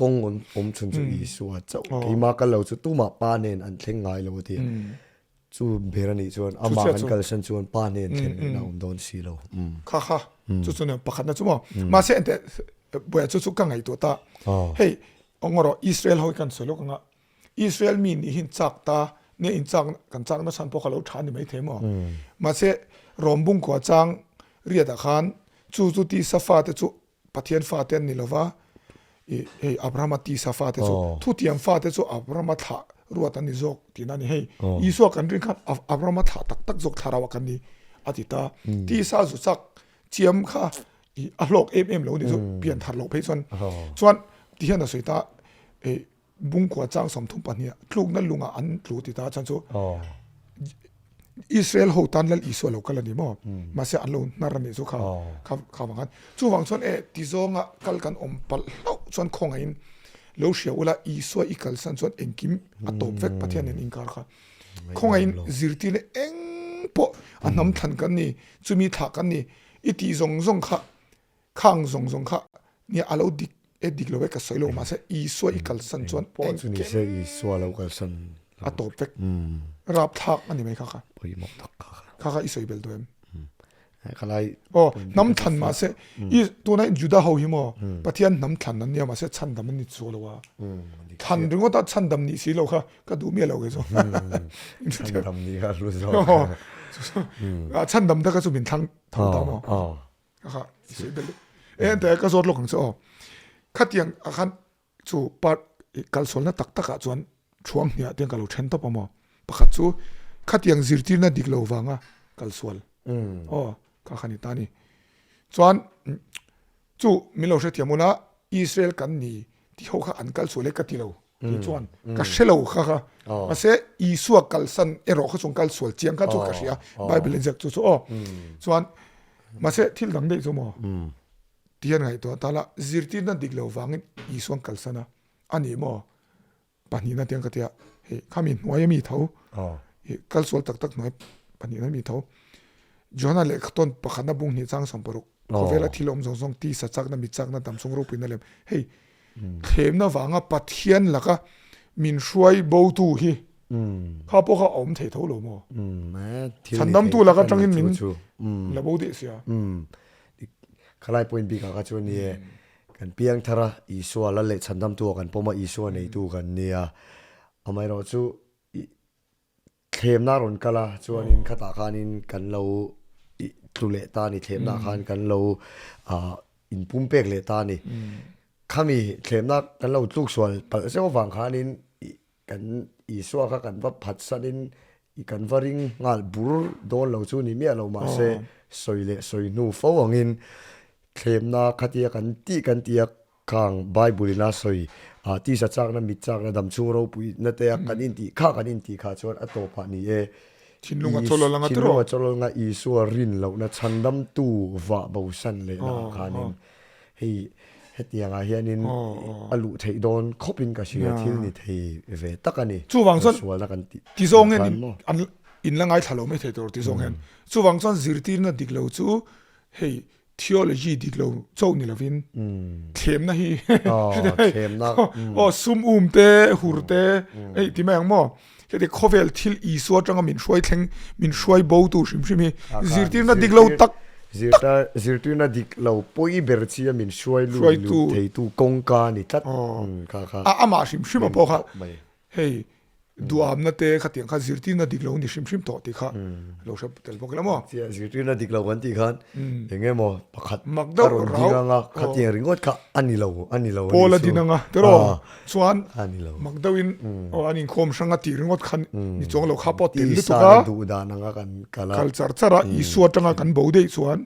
S1: kawng awm chhun chu Isua chauh keimah kal lo chu tumah pa nen an thleng ngai lo a ti chu ber a nih chuan amah kan kalsan chuan pa nen thlen lehna a awm dawn si lo.
S2: Kha kha chu chu pakhatna chu maw mahse enteh buai chu chu ka ngaihtuah ta hei ongrawh Israel ho hi kan sawi lawk anga Israel mi nih hi chak ta nia in chak kan chak na chhan pawh kha lo tha ni mai thei maw mahse Rom bungkua chang riatah khan chu chu tisa fate chu Pathian fate an ni lova i hei Abrahama tisa fate chu thutiam fate chu Abrahama thlah ruat an ni zawk tihna a ni hei Isua kan rin khan Abrahama thlah tak tak zawk thlarau ah kan ni a ti ta tisa zu chak chiam kha i a hlawk em em lo ni chu pian thar loh phei chuan chuan tihian a sawi ta i Bungkua chang 32 tlukna lungah an tlu ti ta chuan chu Israel ho tan Lal Isua lo kal a ni maw? Mahse an lo hnar a nih chu kha kha kha vang khan. Chuvang chuan e tizawnga kal kan awm palh hlauh chuan khawngaihin lo hria ula Isua i kalsan chuan engkim a tawp vek Pathian nen inkar kha. Khawngaihin zirtirna eng pawh a hnam thlan kan ni, chumi thlah kan ni i tih zawng zawng kha Khang zawng zawng kha nia a lo dik e dik lo e ka sawi lo mahse Isua i kalsan chuan
S1: Pawh chu ni se Isua lo kalsan
S2: a tawp vek rapthlak a ni mai kha kha.
S1: Pawimawh tak kha
S2: kha. Kha kha i sawi bel duh em?
S1: Ka lai
S2: Aw hnam thlan mahse i tuna Juda ho hi maw Pathian hnam thlan an nia mahse chhandam an ni chu lo a. Thlan ringawt a chhandam nih si lo kha ka duh miah lo kei chu.
S1: Chhandam nih kha hlu zawk.
S2: Chhandam te kha chu min thlang tho ta maw. Kha e te ka zawt lawk ang che aw khatiang a khan chu part kalsualna tak takah chuan thuang hniah te ka lo then tawp a maw pakhat chu khatiang zirtirna dik lo vanga kalsual aw kha kha ni ta ni chuan chu min lo hrethiam ula Israel kan ni ti ho kha an kalsual e ka ti lo Kei chuan ka hre lo kha kha. Mahse Isua kalsan erawh kha chuan kalsual chiang kha chu ka hria. Bible in ziak chu chu aw. Chuan mahse thil dang daih chu maw? Ti hian ngaihtuah ta la, zirtirna dik lo vangin Isuan kalsan a, a ni maw? Pahnihna tiang ka tia, hei khami hnuai ami tho, kalsual tak tak hnuai pahnihna ami tho. Johana lehkha tawn pakhatna bung hnih chang 60 khawvela thil awm zawng zawng tisa chakna, mit chakna, damchhung ropuina lem hei Thlemna vanga Pathian laka min hruai botu hi kha pawh kha a awm thei tho lo maw? Chhandamtu laka atangin min la bo deh sia.
S1: Khalai point bikah kha chuan nie kan piang thar a, Isua lal leh chhandamtu ah kan pawm a, Isua neitu kan nia. Amaherawhchu Thlemna rawn kal a, chuanin khatah khanin kan lo tlu leh ta a ni, thlemna khan kan lo inpum pek leh ta a ni. Khami thlemna kan lo tluk sual palh zeuh avang khanin kan Isua kha kan va phatsanin kan va ring nghal bur dawn lo chu ni miah lo mahse sawi leh sawi hnu fo angin thlemna khatia kan tih kan tih a Khang Bible in a sawi ah tisa chakna, mit chakna, damchhung ropuina te a kan intih kha kan intih kha chuan a tawpah ni e.
S2: Thinlung a chawlawl anga
S1: tiraw? Thinlung a chawlawl anga Isua rin lohna chhandamtu vah bosan lehna ah khanin hei hetiang ah hianin a luh theih dawn khawpin ka hria thil ni thei ve tak a ni.
S2: Chuvang chuan ti zawng hian in la ngaithla lo mai thei tur ti zawng hian chuvang chuan zirtirna dik lo chu hei. Theology dik lo chauh ni lovin thlemna hi aw sum um te hur te hei ti mai ang maw heti khawvel thil Isua atanga min hruai thleng min hruai bo tu hrim hrim hi zirtirna dik lo tak
S1: zirtirna dik lo pawi ber chi a min hruai lut theitu kawngka a ni tlat
S2: kha kha a amah hrim hrim a pawh kha Hei, duamna te khatiang kha zirtirna dik lo ni hrim hrim tawh tih kha lo hre tel bawk ila maw?
S1: Chiah, zirtirna dik lo kan tih khan eng emaw pakhat a rawn ding anga khatiang ringawt kha a ni lo, a ni lo a nih chu.
S2: Paul a din anga tiraw? Chuan mak deuhin aw an inkhawm hrang a tih ringawt kha ni chuang lo kha pawh tel lutuk a.
S1: Tisa duh dan anga kan kal
S2: a. Kal char char a, Isua atanga kan bo daih chuan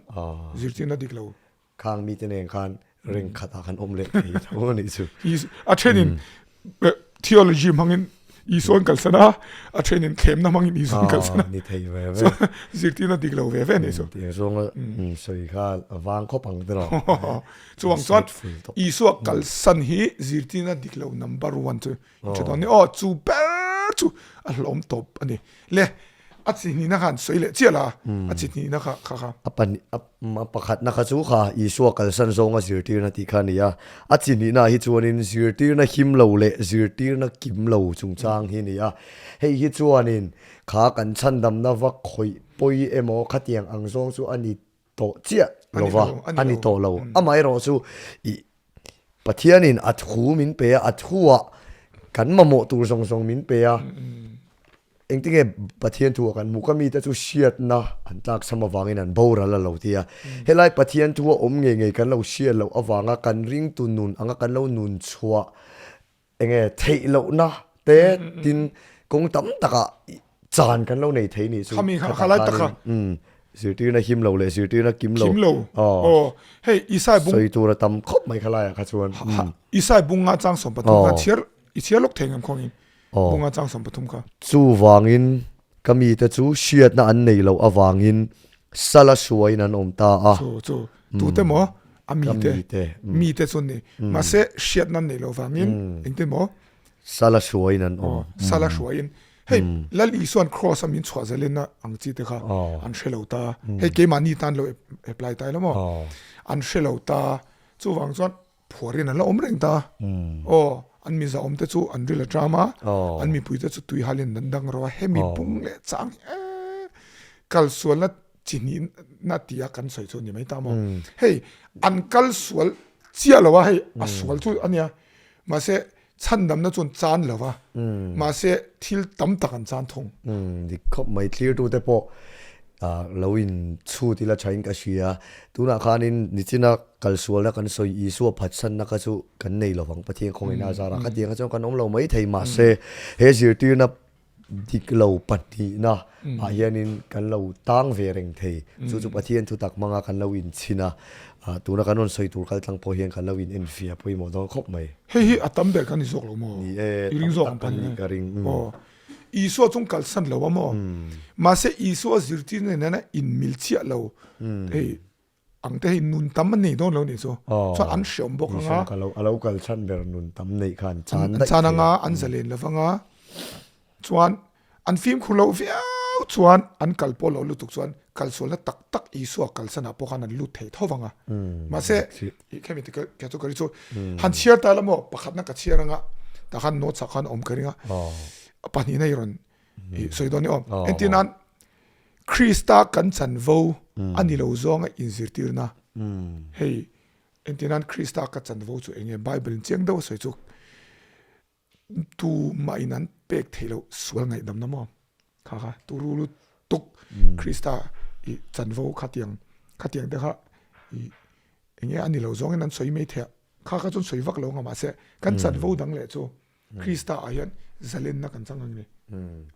S2: zirtirna dik lo.
S1: Khang mite nen khan ring khatah khan awm leh thei tho a nih chu.
S2: A thenin theology hmangin Isua an kalsan a, a thenin thlemna hmangin Isua an kalsan a.
S1: Ni thei ve ve.
S2: Zirtirna dik lo ve ve a nih chu.
S1: Tiang zawnga sawi kha a vang khawp ang tiraw.
S2: Chuvang chuan Isua kalsan hi zirtirna dik lo number one chu i tha dawn ni. Aw chu ber chu a hlawm tawp a ni. Le a chi hnihna khan sawi leh chiah la, a chi hnihna kha kha kha.
S1: A pahnih a pakhatna kha chu kha Isua kalsan zawnga zirtirna tih kha a ni a, a chi hnihna hi chuanin zirtirna him lo leh zirtirna kim lo chungchang hi a ni a. Hei hi chuanin kha kan chhandamna va khawih pawi emaw khatiang ang zawng chu a ni tawh chiah lo va, a ni tawh lo. Amaherawhchu ih Pathianin a thu min pe a, a thuah kan mamawh tur zawng zawng min pe a. Engtinge Pathian thuah kan hmuh? Ka mite chu hriatna an tlakchham avangin an boral a lo ti a. Helai Pathian thu a awm ngei ngei kan lo hriat loh avanga kan ringtu nun anga kan lo nun chhuah enge theih lohna te tin kawng tam takah chan kan lo nei thei nih chu.
S2: Khami kha khalai taka.
S1: Zirtirna him lo leh zirtirna kim
S2: lo. Kim lo. Aw. Hei Isai bung.
S1: Sawi tur a tam khawp mai khalaiah kha chuan.
S2: Isai bunga chang 13 kha chhiar i chhiar lawk thei ngam khawngin. Bunga chang 13 kha.
S1: Chuvangin ka mite chu hriatna an nei loh avangin sala hruaiin an awm ta a.
S2: Chu chu tute maw a mite mite chu ni mahse hriatna an nei loh vangin engtin maw
S1: sala hruaiin an awm.
S2: Sala hruaiin hei Lal Isuan cross a min chhuah zalenna ang chi te kha an hre lo ta hei keimahni tan lo apply ta ila maw an hre lo ta chuvang chuan Phuarin an la awm reng ta. Aw, an miza awm te chu an ril a ṭam a, an mipui te chu tui halin an dang ro a, hemi bung leh chang hi e kal sualna chi hnihna tia kan sawi chu a ni mai ta maw. Hei, an kal sual chiah lo a, hei a sual chu a nia, mahse Chhandamna chuan chan lo va, mahse thil tam tak an chan thung.
S1: Dik khawp mai, thlirtute pawh lo in chhut ila thain ka hria. Tunah khanin nichina kalsualna kan sawi Isua phatsanna kha chu kan nei lovang Pathian khawngaihna azarah khatiang kha chuan kan awm lo mai thei mahse he zirtirna Dik lo pahnihna ah hianin kan lo tang ve reng thei. Chu chu Pathian thutak hmanga kan lo inchhin a, tuna kan rawn sawi tur kaltlang pawh hian kan lo in enfiah pawimawh dawn khawp mai.
S2: Hei hi a tam ber kan ni zawk lo maw?
S1: Ni e, tam tak kan nih ka ring.
S2: Aw, Isua chung kalsan lo a maw? Mahse Isua zirtirna nena inmil chiah lo hei Ang te hei nun tam an nei dawn lo nih chu. Chuan an hreawm bawk anga.
S1: Isua a lo kal chhan ber nun tam neih kha an chan daih
S2: thei. An chan anga, an zalen lo vanga. Chuan an fimkhur loh viau chuan an kal pawh lo lutuk chuan kalsualna tak tak Isua kalsanah pawh khan an lut thei tho vanga. Mahse khemi te category chu han chhiar ta la maw pakhatna ka chhiar anga tah khan notes ah khan awm ka ring a. Pahnihna i rawn sawi dawn ni aw. Entirnan Krista kan chanvo a ni lo zawnga inzirtirna. Hei, entirnan Krista ka chanvo chu eng nge? Bible in chiang deuh a sawi chu tumah in an pek theih loh sual ngaihdamna maw? Kha kha turu lutuk Krista i chanvo khatiang khatiang te kha i eng nge a ni lo zawngin an sawi mai theih a, kha kha chuan sawi vak lo ang a mahse kan chanvo dang leh chu Krista ah hian zalenna kan chang ang ni.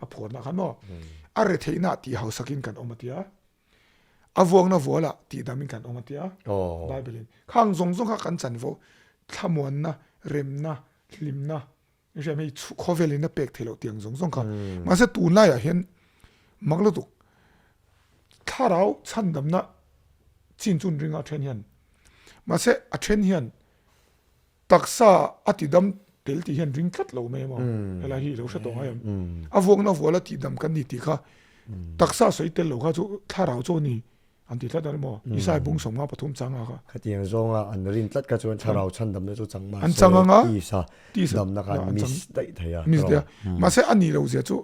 S2: A phuarna khan maw? A retheihna tih hausakin kan awm a tia. A vuakna vualah tihdamin kan awm a tia. Bible in. Khang zawng zawng kha kan chanvo thlamuanna, remna, hlimna, hriam hei khawvel in a pek theih loh tiang zawng zawng kha. Mahse tunlaiah hian mak lutuk thlarau chhandamna chin chun ringa a then hian mahse a then hian Taksa a tidam tel tih hian ring tlat lo mai emaw helai hi i lo hre tawh ngai em? A vuakna vuala tihdam kan ni tih kha taksa sawi tel lo kha chu thlarau chu a ni. An ti tlat a ni maw? Isai bung 53 chang a kha.
S1: Khatiang zawnga an rin tlat kha chuan thlarau chhandamna chu chang mahse
S2: An chang anga
S1: tisa damna kha an miss daih thei a.
S2: Miss daih a. Mahse a nih loh zia chu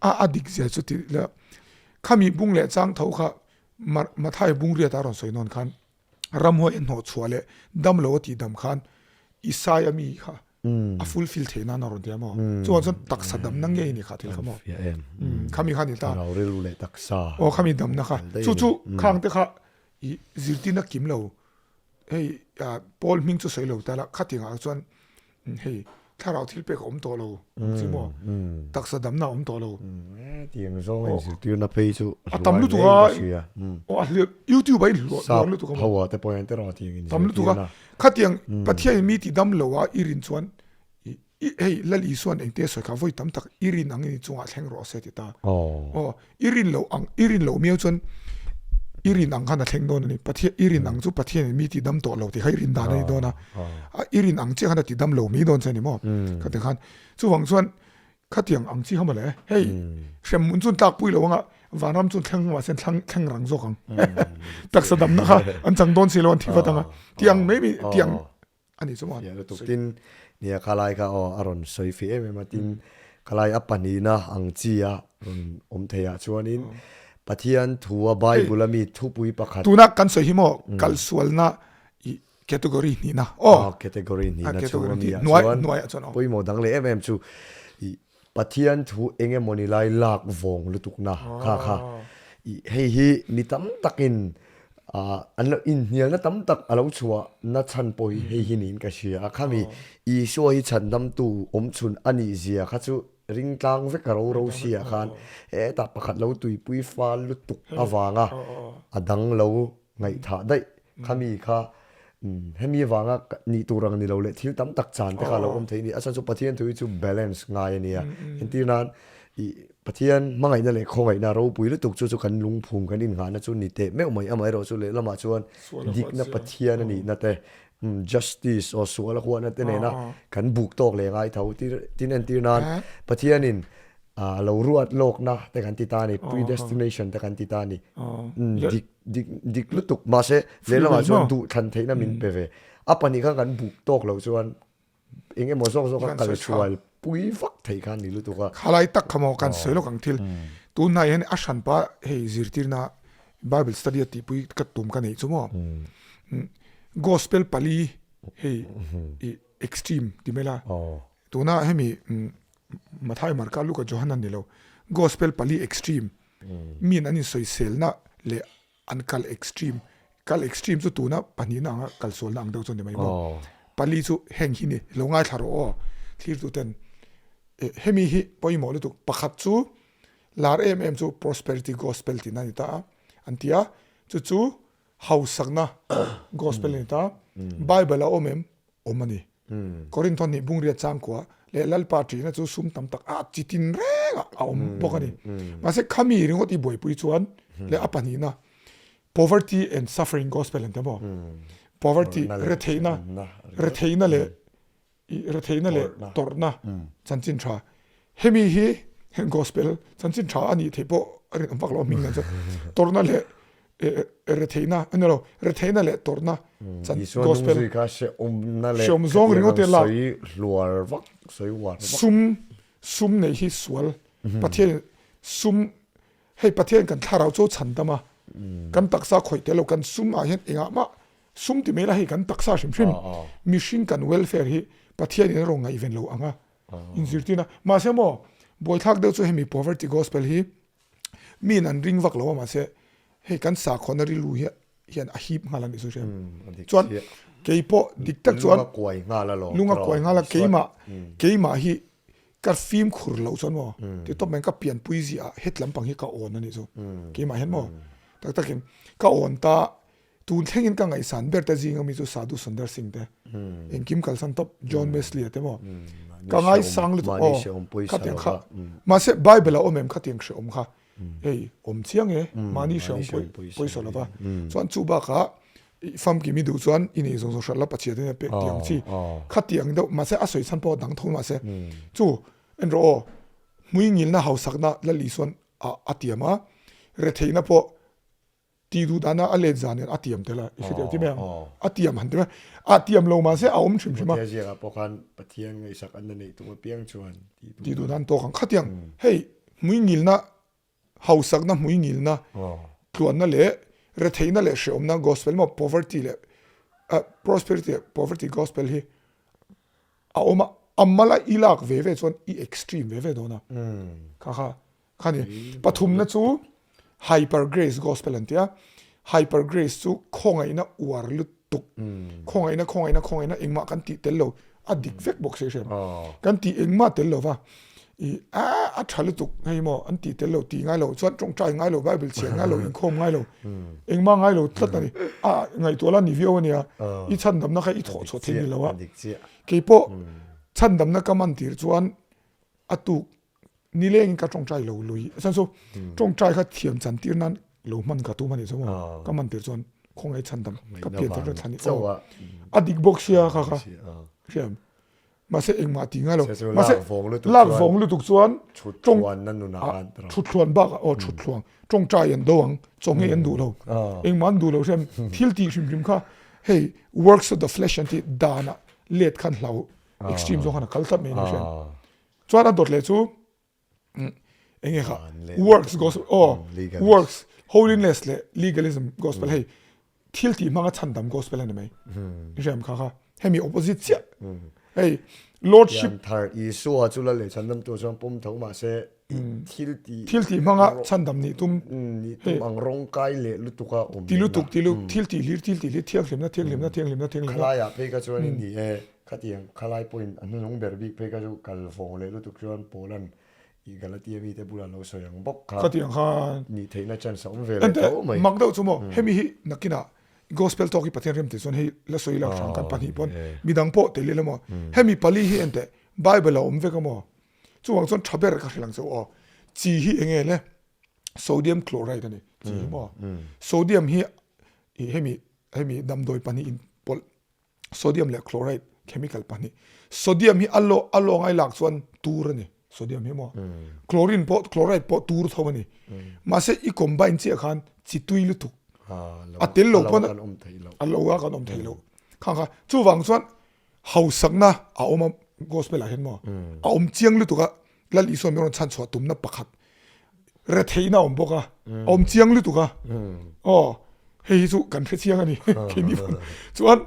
S2: a a dik zia chu ti ila khami bung leh chang tho kha Mathai bung riat a rawn sawi nawn khan ramhuai a hnawh chhuah leh dam lo a tih dam khan Isai a mi kha a fulfill theih nan a rawn ti a maw? Chuvang chuan taksa damna ngei ni kha thil kha maw? Khami kha ni ta.
S1: Thlarau rilru leh taksa.
S2: Aw khami damna kha. Chu chu khang te kha i zirtirna kim lo hei Paul hming chu sawi lo ta la khatiang ah chuan hei thlarau thil pek a awm tawh lo ang chi maw? Taksa damna a awm tawh lo.
S1: Tiang zawng in zirtirna phei chu
S2: a tam lutuk a. Aw a hliah YouTube ah in hluah lutuk a maw?
S1: Sap ho ah te pawh hian tiraw tiang in zirtirna.
S2: Tam lutuk a. Khatiang Pathian in mi ti dam lo a i rin chuan i hei Lal Isuan engte sawi kha vawi tam tak i rin ang in i chungah thleng rawh se ti ta. Aw i rin loh ang i rin loh miau chuan i rin ang khan a thleng dawn a ni. Pathian i rin ang chu Pathian in mi ti dam tawh lo tih kha i rin dan a ni dawn a. I rin ang chiah khan a ti dam lo mai dawn che a ni maw? Khatiang khan chuvang chuan Khatiang ang chi kha mawle. Hei hremhmun chu an tlak pui lo anga vanram chu an thleng mahse an thlang thleng rang zawk ang. Taksa damna kha an chang dawn si lo an thi vat anga. Tiang mai mai tiang a ni chu maw.
S1: Fiah lutuk tin nia khalai kha aw a rawn sawi fih em em a tin khalai a pahnihna ang chi a rawn awm thei ah chuanin Pathian thu a Bible a mi thupui pakhat.
S2: Tuna kan sawi hi maw kalsualna i Category hnihna aw.
S1: Category hnihna chhung a mi ah chuan pawimawh dang leh em em chu i Pathian thu eng emawni lai lak vawng lutukna kha kha i hei hi mi tam takin an lo inhnialna tam tak a lo chhuah na chhan pawh hi hei hi niin ka hria a khami Isua hi chhandamtu awmchhun a nih zia kha chu ring tlang vek a ro ro si ah khan hetah pakhat lo tuipui fal lutuk avanga a dang lo ngaihthah daih Khami kha hemi avanga nih tur ang ni lo leh thil tam tak chan te kha a lo awm thei a ni. A chhan chu Pathian thu hi chu balance ngai a nia. Entir nan i Pathian hmangaihna leh khawngaihna ropui lutuk chu chu kan lungphum kan innghahna chu ni teh meuh mai. Amaherawh chu lehlamah chuan dikna Pathian a nihna te justice aw sual a huahna te nena kan buk tawk leh ngai tho. Tin entir nan Pathianin a lo ruat lawkna te kan ti ta a ni, predestination te kan ti ta a ni. Dik Dik dik lutuk mahse lehlamah chuan duh thlan theihna min pe ve. A pahnih khan kan buk tawk loh chuan eng emaw zawk zawk a kal sual pui vak theih khan ni lutuk a.
S2: Khalai tak kha maw kan sawi lawk ang thil. Tunhnai hian a hranpa hei zirtirna Bible study a tihpui ka tum ka neih chu maw. Gospel pali hei i extreme ti mai la. Tuna hemi Mathai, Marka, Luka, Johana ni lo Gospel pali extreme Miin an insawiselna leh an kal extreme, kal extreme chu tuna pahnihna anga kalsualna ang deuh chu a ni mai maw. Pali chu heng hi ni, lo ngaithla rawh aw thlirtuten. Hemi hi pawimawh lutuk pakhat chu lar em em chu prosperity gospel tihna a ni ta a, an ti a, chu chu hausakna gospel a ni ta a, Bible a awm em? Awm a ni. Korinth hnih bungriat changkua leh Lalpa ṭihna chu sum tam tak a chi tin reng ah a awm bawk a ni. Mahse khami ringawt i buaipui chuan leh a pahnihna Poverty and Suffering Gospel an ti maw? Poverty retheihna retheihna leh retheihna leh tawrhna chanchin tha. Hemi hi Gospel chanchin tha a nih theih pawh a rinawm vak lo a hming nen chuan tawrhna leh retheihna a ni lo retheihna leh tawrhna
S1: chan gospel hreawm
S2: zawng ringawt te lak
S1: sawi hluar vak sawi uar
S2: vak sum sum neih hi sual Pathian sum hei Pathian kan thlarau chu chhan dam a kan taksa khawih tel lo kan sum ah hian engah mah sum ti mai la hei kan taksa hrim hrim mihring kan welfare hi Pathian in a rawn ngaihven lo ang a inzirtirna mahse maw buaithlak deuh chu hemi poverty gospel hi Miin an ring vak lo a mahse hei kan sakhawnna rilru hi hian a hip nghal a nih chu hriat. Chuan kei pawh dik tak chuan
S1: lung a kuai nghal a lawm.
S2: Lung a kuai nghal a keimah keimah hi ka fimkhur loh chuan maw ti tawp mai ka pianpui ziah ah het lampang hi ka awn a nih chu keimah hian maw tak takin ka awn ta Tun thlengin ka ngaihsan ber te zinga mi chu Sadhu Sundar Singh te, engkim kalsan tawp John Wesley a te maw? Ka ngaisang lutuk aw khatiang kha mahse Bible a awm em khatiang hrehawm kha hei awm chiang e mahni hrehawm pawisa lova chuan chu bakah i famkim i duh chuan i nei zawng zawng hriat la Pathian in a pek tih ang chi khatiang deuh mahse a sawi chhan pawh a dang tho mahse chu en rawh aw hmuingilna hausakna Lal Isuan a tiam a retheihna pawh. Tih duh dana a let zan hian a tiam tel a, i hre deuh ti mai ang. A tiam han ti mai, a tiam lo mahse a awm hrim hrim a.
S1: Timothea ziakah pawh khan Pathian ngaihsak an la neih tum apiang chuan
S2: tih duh. Tih duh dan tawk ang. Khatiang hei hmuingilna, hausakna hmuingilna, tluanna leh retheihna leh hrehawmna gospel emaw poverty leh prosperity leh poverty gospel hi a awm a, a mala i lak ve ve chuan i extreme ve ve dawn a. Kha kha Khani pathumna chu Hyper Grace Gospel an ti a, Hyper Grace chu khawngaihna uar lutuk, khawngaihna khawngaihna khawngaihna engmah kan tih tel lo, a dik vek bawk si hriat, kan tih engmah tel lo va, i a a tha lutuk hei maw an tih tel lo tih ngai lo chuan tawngtai ngai lo, Bible chhiar ngai lo, inkhawm ngai lo, engmah ngai lo tlat a ni, a ngaihtuah la ni viau a nia, i chhandamna kha i thawh chhuah thei ni lo a, keipawh chhandamna ka man tir chuan a tuk Nilengin ka tawngtai lo lui a chuan chu tawngtai kha thiam chan tir nan lo hman ka tum a nih chu maw ka man tir chuan khawngaih chhan dam ka pian thar thlan aw a dik bawk sia kha kha hriam mahse engmah ti ngai lo mahse lak vawng lutuk chuan tawng thuthluan bak aw thuthluang tawngtai an do ang chawnghei an duh lo engmah an duh lo hriam thil tih hrim hrim kha hei works of the flesh an tih danah let khan hlau extreme zawng khan a kal tlat mai a ni hriam. Chuan a dawt leh chu eng nge kha works gospel aw works holiness leh legalism gospel hei thil tih hmanga chhandam gospel a ni mai i hriam kha kha hemi opposite chiah hei lordship
S1: thar Isua chu la leh chhandam tu chuan pawm tho mahse thil tih
S2: thil tih hmanga chhandam nih tum
S1: nih tum ang rawng kai leh lutuk a awm
S2: ti lutuk ti lutuk thil tih hlir thil tih hlir thianghlimna thianghlimna thianghlimna thianghlimna
S1: khalaiah phei kha chuan ni e Khatiang khalai pawhin a hnuhnung ber bik phei kha chu kal vawng leh lutuk chuan Paula'n i Galatia mite bulah lo sawi ang bawk kha.
S2: Khatiang khan.
S1: Nih theihna chance a awm ve leh tho mai.
S2: Mak deuh chu maw, hemi hi nakinah Gospel talk hi Pathian rem tih chuan hei la sawi lak hrang kan pahnih pawn midang pawh tel ila maw, hemi pali hi enteh Bible a awm vek a maw, chuvang chuan tha ber ka hrilh ang che u aw, chi hi eng nge le sodium chloride a ni, chi hi maw, sodium hi hemi hemi damdawi pahnih in pawlh Sodium leh chloride chemical pahnih. Sodium hi a lo a lawng ai lak chuan tur a ni. Sodium hi maw. Chlorine pawh chloride pawh tur tho a ni. Mahse i combine chiah khan chi tui lutuk. A tel lo pawn a lo a kan awm thei lo. Khang kha chuvang chuan hausakna a awm a gospel ah hian maw a awm chiang lutuk a Lal Isua min rawn chhan chhuah tumna pakhat retheihna a awm bawk a, a awm chiang lutuk a, aw hei hi chu kan hre chiang a ni keini pawn chuan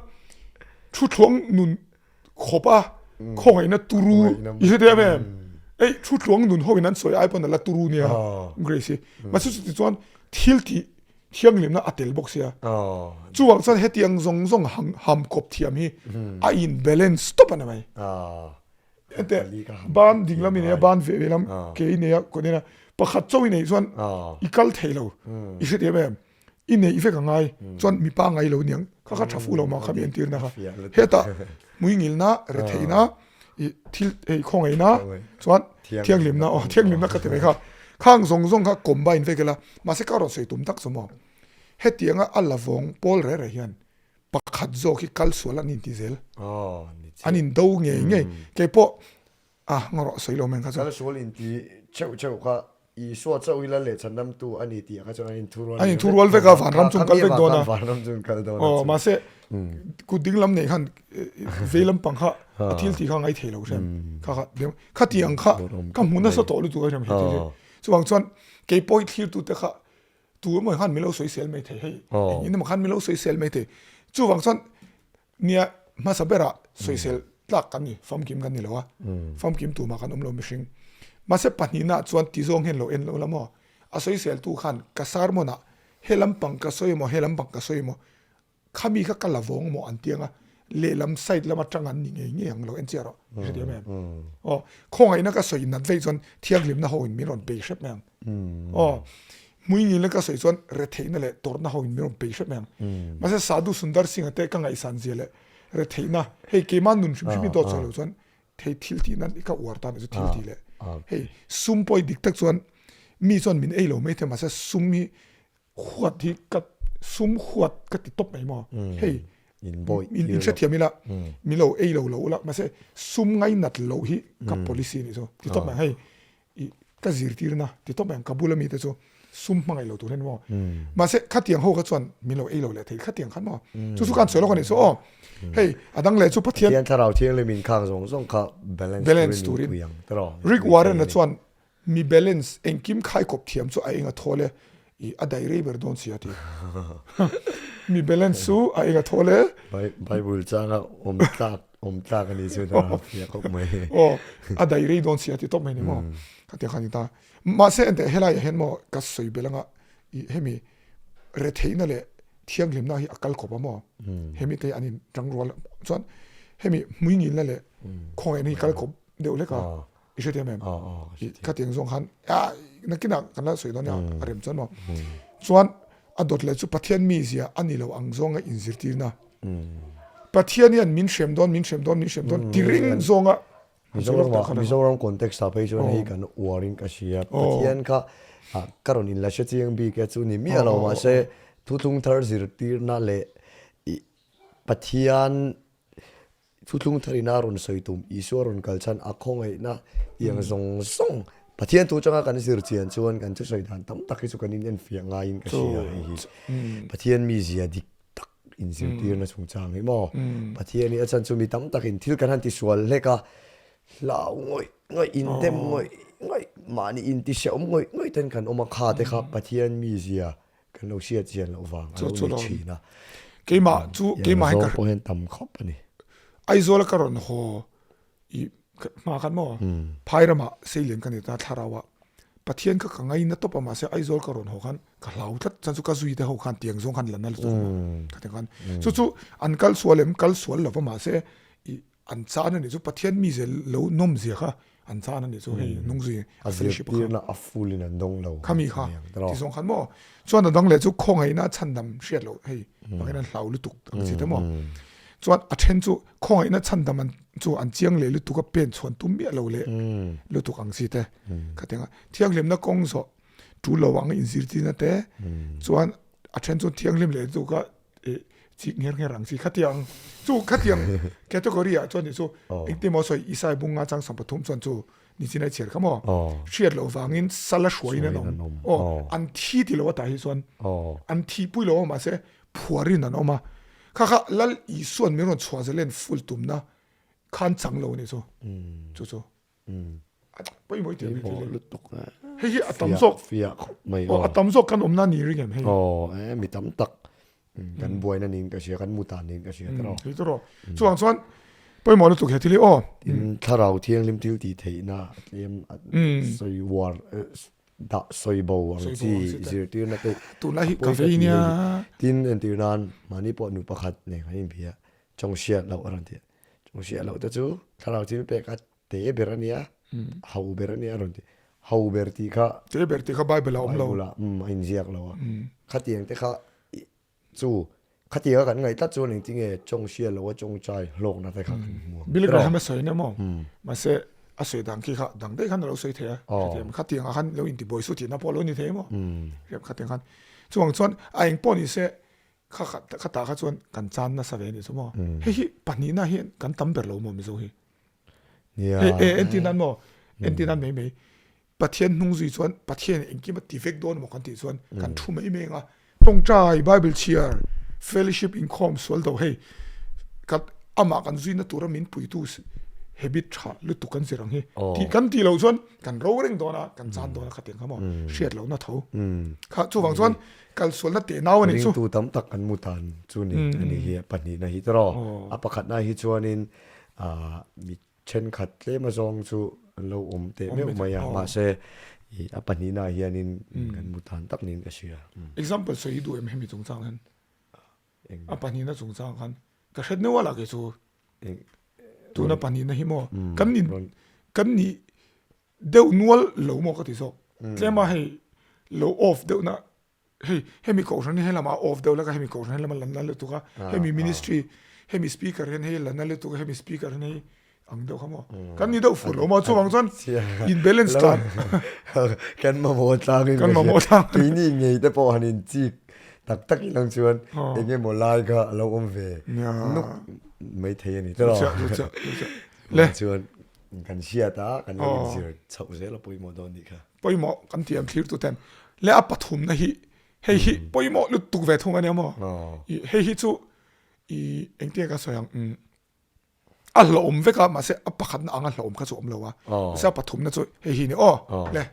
S2: thu thluang nun khawp a khawngaihna turu i hre em em ei thu thluang nun ho in an sawi ai pawn a la turu nia Grace hi mahse chuti chuan thil tih thianghlimna a tel bawk sia chuvang chuan hetiang zawng zawng ham kawp thiam hi a in balance tawp a ni mai. Hete ban ding lam i nei a, ban ve lam ke i nei a, kawt nen a, pakhat chauh i neih chuan i kal thei lo, i hre em em, i neih vek a ngai chuan mipa ngai lo niang, kha kha tha fuh lo mah kha mi entirna kha, hetah hmuingilna, retheihna, i thil hei khawngaihna chuan thianghlimna aw thianghlimna ka ti mai kha, khang zawng zawng kha combine vek ila, mahse ka rawn sawi tum tak chu maw, hetianga a la vawng pawl reh reh hian Pakhat zawk hi kal sual an inti zel. An in do ngei ngei. Kei pawh a ngarawh sawi lo mai kha chuan.
S1: Kal sual inti cheuh cheuh kha Isua chauh hi lal leh chhandamtu a ni tih ah kha chuan an inthurual
S2: An inthurual vek a, vanram chu an kal vek dawn a.
S1: Vanram chu an kal dawn a.
S2: Aw mahse kut ding lam nei khan vei lampang kha a thil tih kha a ngai thei lo hriam. Kha kha khati ang kha ka hmu nasa tawh lutuk a hriam he thil hi. Chuvang chuan kei pawh hi thlirtute kha Tu emaw khan min lo sawisel mai thei hei eng in emaw khan min lo sawisel mai thei chuvang chuan nia hmasa berah sawisel tlak kan ni famkim kan ni lo a famkim tumah kan awm lo mihring mahse pahnihna chuan ti zawng hian lo en lo la maw a sawisel tu khan ka sermon ah he lampang ka sawi emaw he lampang ka sawi emaw Khami kha ka la vawng maw an ti ang a, lehlam side lam atang an ni ngei ngei ang lo en chiah rawh i hre diam em? Aw, khawngaihna ka sawi nat veih chuan thianghlimna ho in min rawn bei hrep mai ang. Aw, hmuingilna ka sawi chuan retheihna leh tawrhna ho in min rawn bei hrep mai ang. Mahse Sadhu Sundar Singh-a te ka ngaihsan zia leh retheihna, hei keimah nun hrim hrim i dawt sawi lo chuan thei thil tih nan i ka uar ta nih chu thil tih leh hei sum pawh i dik tak chuan mi chuan min ei lo mai thei mahse sum hi Huat hi ka sum huat ka ti tawp mai maw hei in hrethiam ila min lo ei lo lo ula mahse sum ngainat loh hi ka policy a nih chu ti tawp mai hei i ka zirtirna ti tawp mai ang ka bula mite chu. Sum hmangaih lo tur hian maw? Mahse khatiang ho kha chuan min lo ei lo leh thei khatiang khan maw? Chu chu khan sawi lawk a nih chu aw. Hei a dang leh chu Pathian
S1: Pathian thlarau thianghlim in khang zawng zawng kha balance turin min pui ang tiraw?
S2: Rick Warren a chuan mi balance engkim khai kawp thiam chu a eng a thawl e i a daih rei ber dawn si a ti. Mi balance chu a eng a thawl e.
S1: Bible changa awm tlak awm tlak a nih chu a fiah khawp mai.
S2: Aw a daih rei dawn si a ti tawp mai ni maw? Khatiang khan a ni ta. Mahse enteh helaiah hian maw ka sawi belh anga ih hemi retheihna leh thianghlimna hi a kal khawp a maw hemi te an in tang rual chuan hemi hmuingilna leh khawngaihna hi kal khawp deuh hlek a i hrethiam em ih khatiang zawng khan a nakinah kan la sawi dawn nia a rem chuan maw chuan a dawt leh chu Pathian mizia a ni lo ang zawnga inzirtirna Pathian hian min hrem dawn min hrem dawn min hrem dawn ti ring zawnga
S1: Mizoram Mizoram context ah phei chuan hei kan uar in ka hria. Pathian kha ka rawn inla hre chiang bik e chu ni miah lo mahse thuthlung thar zirtirna leh ih Pathian thuthlung thar ina rawn sawi tum Isua rawn kal chhan a khawngaihna tiang zawng zawng Pathian thu changa kan zir chian chuan kan thusawi dan tam tak hi chu kan inenfiah ngaiin ka hria hei hi Pathian mizia dik tak inzirtirna chungchang hi maw? Pathian hi a chhan chu mi tam takin thil kan han tisual hlek a, hlau ngawih ngawih, indem ngawih ngawih, mahni intihrehawm ngawih ngawih ten kan awm a, kha te kha Pathian mizia kan lo hriat chian loh vang a lo ni thin a.
S2: Keimah chu keimah
S1: hian ka pawh hian tam khawp a ni.
S2: Aizawl a ka rawn haw I hma khan maw phai ramah seilian ka ni ta thlarau ah Pathian kha ka ngaina tawp a mahse Aizawl ka rawn haw khan ka hlau tlat chuan chu ka zui te ho khan tiang zawng khan la na lutuk a ka ti khan chu chu an kal sual em kal sual lova mahse i an chan a nih chu Pathian mi zel lo nawm zia kha an chan a nih chu hei nung zui
S1: a zirtirna a full in an dawng lo
S2: khami kha ti zawng khan maw chuan a dang leh chu khawngaihna chhandam hriat loh hei pakhat an hlau lutuk ang chi te maw chuan a then chu khawngaihna chhandam an chu an chiang leh lutuk a pen chhuan tum miah lo leh lutuk ang chi te khatianga thianghlimna kawng zawh tul lo ang inzirtirna te chuan a then chu thianghlim leh lutuk a chik ngher ngher ang chi khatiang chu khatiang category ah chuan nih chu engtin maw sawi Isai bunga chang 33 chuan chu nichin ai chhiar kha maw hriat loh vangin sal a hruaiin an awm aw an thi ti lo atah hi chuan an thi pui lo a mahse phuarin an awm a kha kha Lal Isuan min rawn chhuah zalen full tumna khan chang lo a nih chu chu chu pawimawh i tih ang hei hi a tam zawk aw a tam zawk kan awmna ni ring em hei
S1: aw mi tam tak kan buaina niin ka hria kan mu tan niin ka hria tiraw
S2: hei tiraw chuang chuan pawimawh lutuk he thil hi aw
S1: tin thlarau thianghlim thil tih theihna tlem sawi uar dah sawi bo ang chi zirtirna te
S2: tunlai hi ka vei nia
S1: tin entir nan mahni pawh nu pakhat nen kan inbia chawng hriat loh a rawn ti a chawng hriat loh te chu thlarau thil pek a te ber a nia ho ber a nia a rawn ti ho ber tih kha
S2: te ber tih kha bible ah a awm lo
S1: bible ah a inziak lo a khatiang te kha chu khatiang a kan ngaih tlat chuan engtin nge tawng hria lo a tawngtai hlawkna te kha kan hmu ang
S2: Billy Graham a sawi nia maw mahse a sawi dan khi kha dang daih khan a lo sawi thei a khatiang khatiang ah khan lo intibuai su tihna pawh a lo ni thei maw khatiang khan chuvang chuan a eng pawh ni se Kha kha tah kha chuan kan chan nasa ve a nih chu maw. Hei hi pahnihna hian kan tam ber lo maw Mizo hi. Hei e entir nan maw entir nan mai mai Pathian hnung zui chuan Pathian engkim a ti vek dawn maw kan tih chuan kan thu mai mai ang a. Tawngtai, Bible chhiar, fellowship inkhawm sual do hei ka amah kan zuina tura min puitu habit tha lutuk kan zir ang hi tih kan tih loh chuan kan ro reng dawn a kan chan dawn a khatiang kha maw hriat lohna tho kha chuvang chuan Kalsualna teh nau a nih
S1: chu. Ringtu tam tak an mu tan chu ni a nih hi pahnihna hi tawh a pakhatna hi chuanin mi thenkhat tlem azawng chu an lo awm teh meuh mai a mahse a pahnihna ah hianin kan mu tan tak niin ka hria.
S2: Example sawi hi duh em hemi chungchang hian a pahnihna chungchang khan ka hret neuh a lah kei chu tuna pahnihna hi maw kan ni kan ni deuh nual lo maw ka ti zawk tlema hei lo off deuh na hei hemi kohhran hi helamah off deuh laka hemi kohhran helama lan na lutuk a hemi ministry hemi speaker hian hei lan na lutuk a hemi speaker hian hei ang deuh kha maw kan ni deuh fur lo maw chuvang chuan in balance tlan
S1: kan mamawh tlangin
S2: kan mamawh tlang
S1: keini ngei te pawh han in chik tak tak ilang chuan enge maw lai kha a lo awm ve nuk mai thei a ni tawh
S2: le
S1: chuan Kan hriat a, kan lo inzir chhoh zel a pawimawh dawn nih kha.
S2: Pawimawh kan ti ang thlir tu ten. Leh a pathumna hi hei hi pawimawh lutuk ve thung a nia maw? Hei hi chu i engtin nge ka sawi ang a hlauhawm vek a mahse a pakhatna anga hlauhawm kha chu a awm lo a mahse a pathumna chu hei hi ni aw le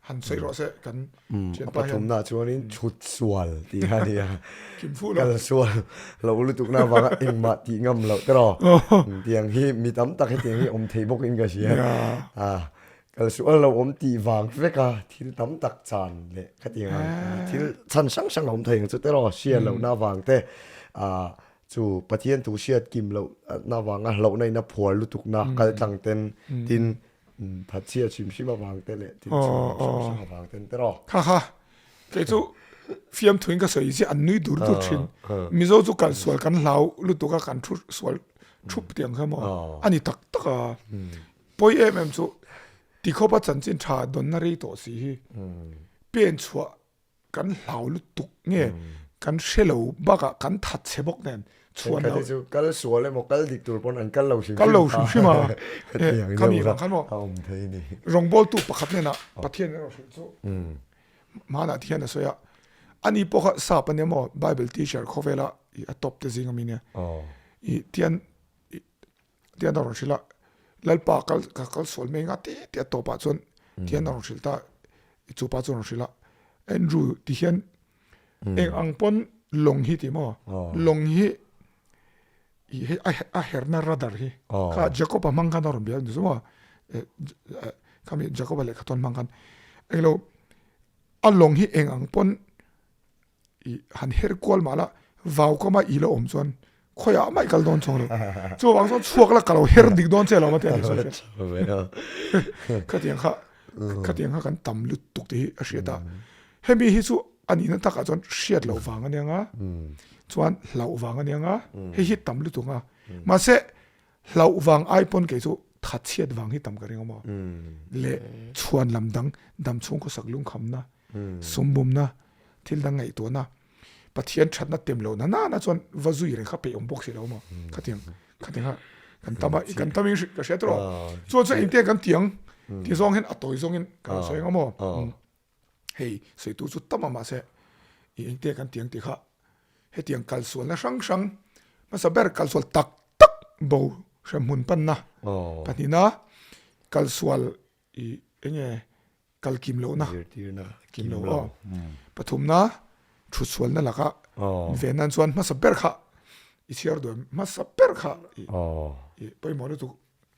S2: han sawi rawh se kan
S1: thianpa hian a pathumna chuanin chhut sual tih kha a ni a kal sual lo lutukna avanga engmah tih ngam loh te rawh tiang hi mi tam tak hetiang hi awm thei bawkin ka hria a kal sual lo awm tih vang vek a thil tam tak chan leh khatiang ang thil chhan hrang hrang a awm thei ang chu te rawh hriat lohna avang te ah Chu Pathian thu hriat kim loh na avanga hlauhna in a phuar lutuk na kal tlang ten tin thatchhia hrim hrim avang te leh thil chhung hrang hrang avang ten te rawh.
S2: Kha kha kei chu fiamthu in ka sawi ziah an nui dur dur thin. Mizo chu kal sual kan hlau lutuk a kan thu sual thup tiang kha maw a ni tak tak a. Pawi em em chu tikhawpa chanchin tha dawnna rei tawh si hi pen chhuah kan hlau lutuk nge kan hre lo bakah kan that chhe bawk nen
S1: chhuan lo chu kal sual emaw kal dik tur pawn an kal lo
S2: hrim kal lo hrim hrim a khami vang khan maw
S1: awm thei ni
S2: rawngbawltu pakhat hnenah Pathian erawh hrilh chu hmanah ti hian a sawi a ani pawh kha sap ania maw bible teacher khawvela a top te zing ami nia i tian Tian a rawn hrilh a, Lalpa kal ka kal sual mai nga ti ti a tawpah chuan tian a rawn hrilh ta, chu pa chu a rawn hrilh a, Andrew ti hian eng ang pawn lawng hi ti maw, lawng hi i hei a herna rudder hi kha Jacob-a hmang khan a rawn bia a ni chu maw, khami Jacob-a lehkha tawn hmang khan englo a lawng hi eng ang pawn i han her kual mah la vau kama i la awm chuan khawiah mah i kal dawn chuang lo chuvang chuan chhuak la ka lo her dik dawn che lo ma te ani sawi khatiang kha khatiang kha kan tam lutuk te hi a hriat a hemi hi chu a nihna takah chuan hriat loh vang ania nga chuan hlauh vang ania nga hei hi tam lutuk a mahse hlauh vang ai pawn kei chu thatchhiat vang hi tam ka ring awm a leh chhuan lam dang dam chhung khawsak lungkhamna Sumbumna, thil dang ngaihtuahna, Pathian thatna tem lohna nana chuan va zui reng kha peih awm bawk si lo maw? Khatiang, khatiang kha kan tam a, kan tam in ka hria tawh. Chuan chuan engte kan tiang ti zawng hian a tawi zawngin kan sawi ang maw? Hei sawitu chu tam a mahse i engte kan tiang tih kha hetiang kalsualna hrang hrang hmasa ber kalsual tak tak bo hremhmun panna pahnihna kalsual i enge kal kim lohna
S1: zirtirna
S2: kim lo aw pathumna thutsualna laka ve nan chuan hmasa ber kha i chhiar duh em hmasa ber kha i i pawimawh lutuk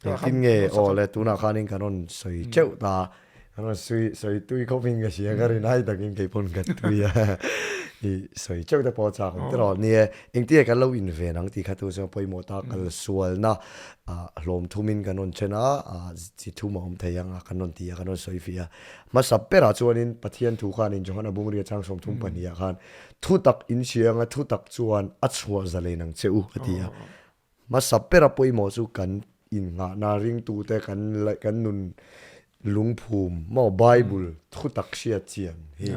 S1: engtin nge aw le tunah khanin kan rawn sawi teuh ta kan rawn sawi sawi tui khawpin ka hria ka rin ai takin kei pawn ka tui a i sawi teuh te pawh a chak ang tiraw ni e engtin nge kan lo inven ang tih kha tu chuan pawimawh ta kalsualna ah hlawm thumin kan rawn then a, ah chi thum a awm thei ang a kan rawn ti a, kan rawn sawi fih a. Hmasa berah chuanin Pathian thu khanin Johana Bungria chang 32 ah khan thu tak in hria anga thu tak chuan a chhuah zalen ang che u a ti a. Hmasa bera pawimawh chu kan innghahna ringtute kan kan nun Lungphum maw Bible thu tak hriat chian hi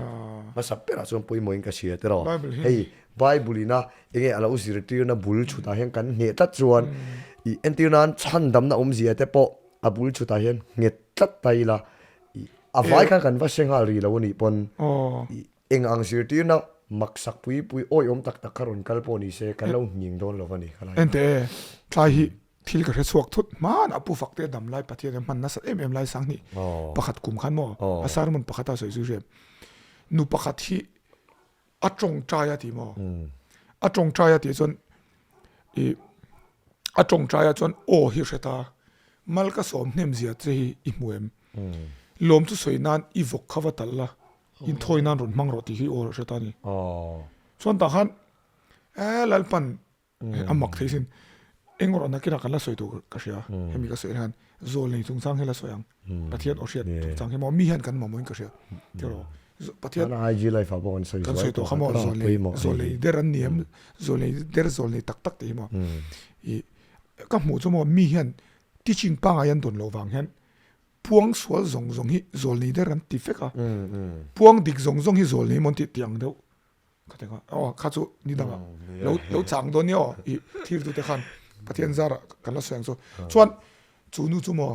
S1: hmasa berah chuan pawimawhin ka hria tiraw. Hei Bible ina enge a lo zirtirna bul chhutah hian kan ngheh tlat chuan i entir nan chhandamna awmzia te pawh a bul chhutah hian nghet tlat ta ila i a vai khan kan va hre nghal rih lo anih pawn i eng ang zirtirna maksak pui pui awihawm tak tak kha rawn kal pawh ni se kan lo nghing dawn lo a ni kha lai.
S2: Ente tlai hi Thil ka hre chhuak thut hman a Pu Fakte dam lai Pathian hian hman nasat em em lai sanghnih pakhat kum khan maw a sermon pakhat a sawi zui hrem nu pakhat hi a tawngtai a ti maw a tawngtai a tih chuan i a tawngtai a chuan aw hi hre ta mal ka sawm hnem zia che hi i hmu em lawm chu sawi nan i vawk kha va talh la inthawi nan rawn hmang rawh tih hi aw hre ta a ni chuan tah khan e Lalpan A mak thei sin. Eng rawh nakinah kan la sawi tur ka hria. Hemi ka sawi hian zawl nei chungchang hi la sawi ang. Pathian aw hriat chungchang hi maw mi hian kan mamawhin ka hria. Tiraw
S1: Pathian IG life ah pawh kan sawi
S2: kan sawi tawh kha maw zawl nei zawl nei der an ni em zawl nei der zawl nei tak tak tih hi maw i ka hmuh chu maw mi hian teaching pangai an dawn loh vang hian puang sual zawng zawng hi zawl nei der an ti vek a. Puang dik zawng zawng hi zawl nei maw an tih tih ang deuh. Ka ti kha aw kha chu ni danga lo lo chang dawn nia aw i thir tu te khan Pathian zara kan la sawi ang chu chuan chu nu chu maw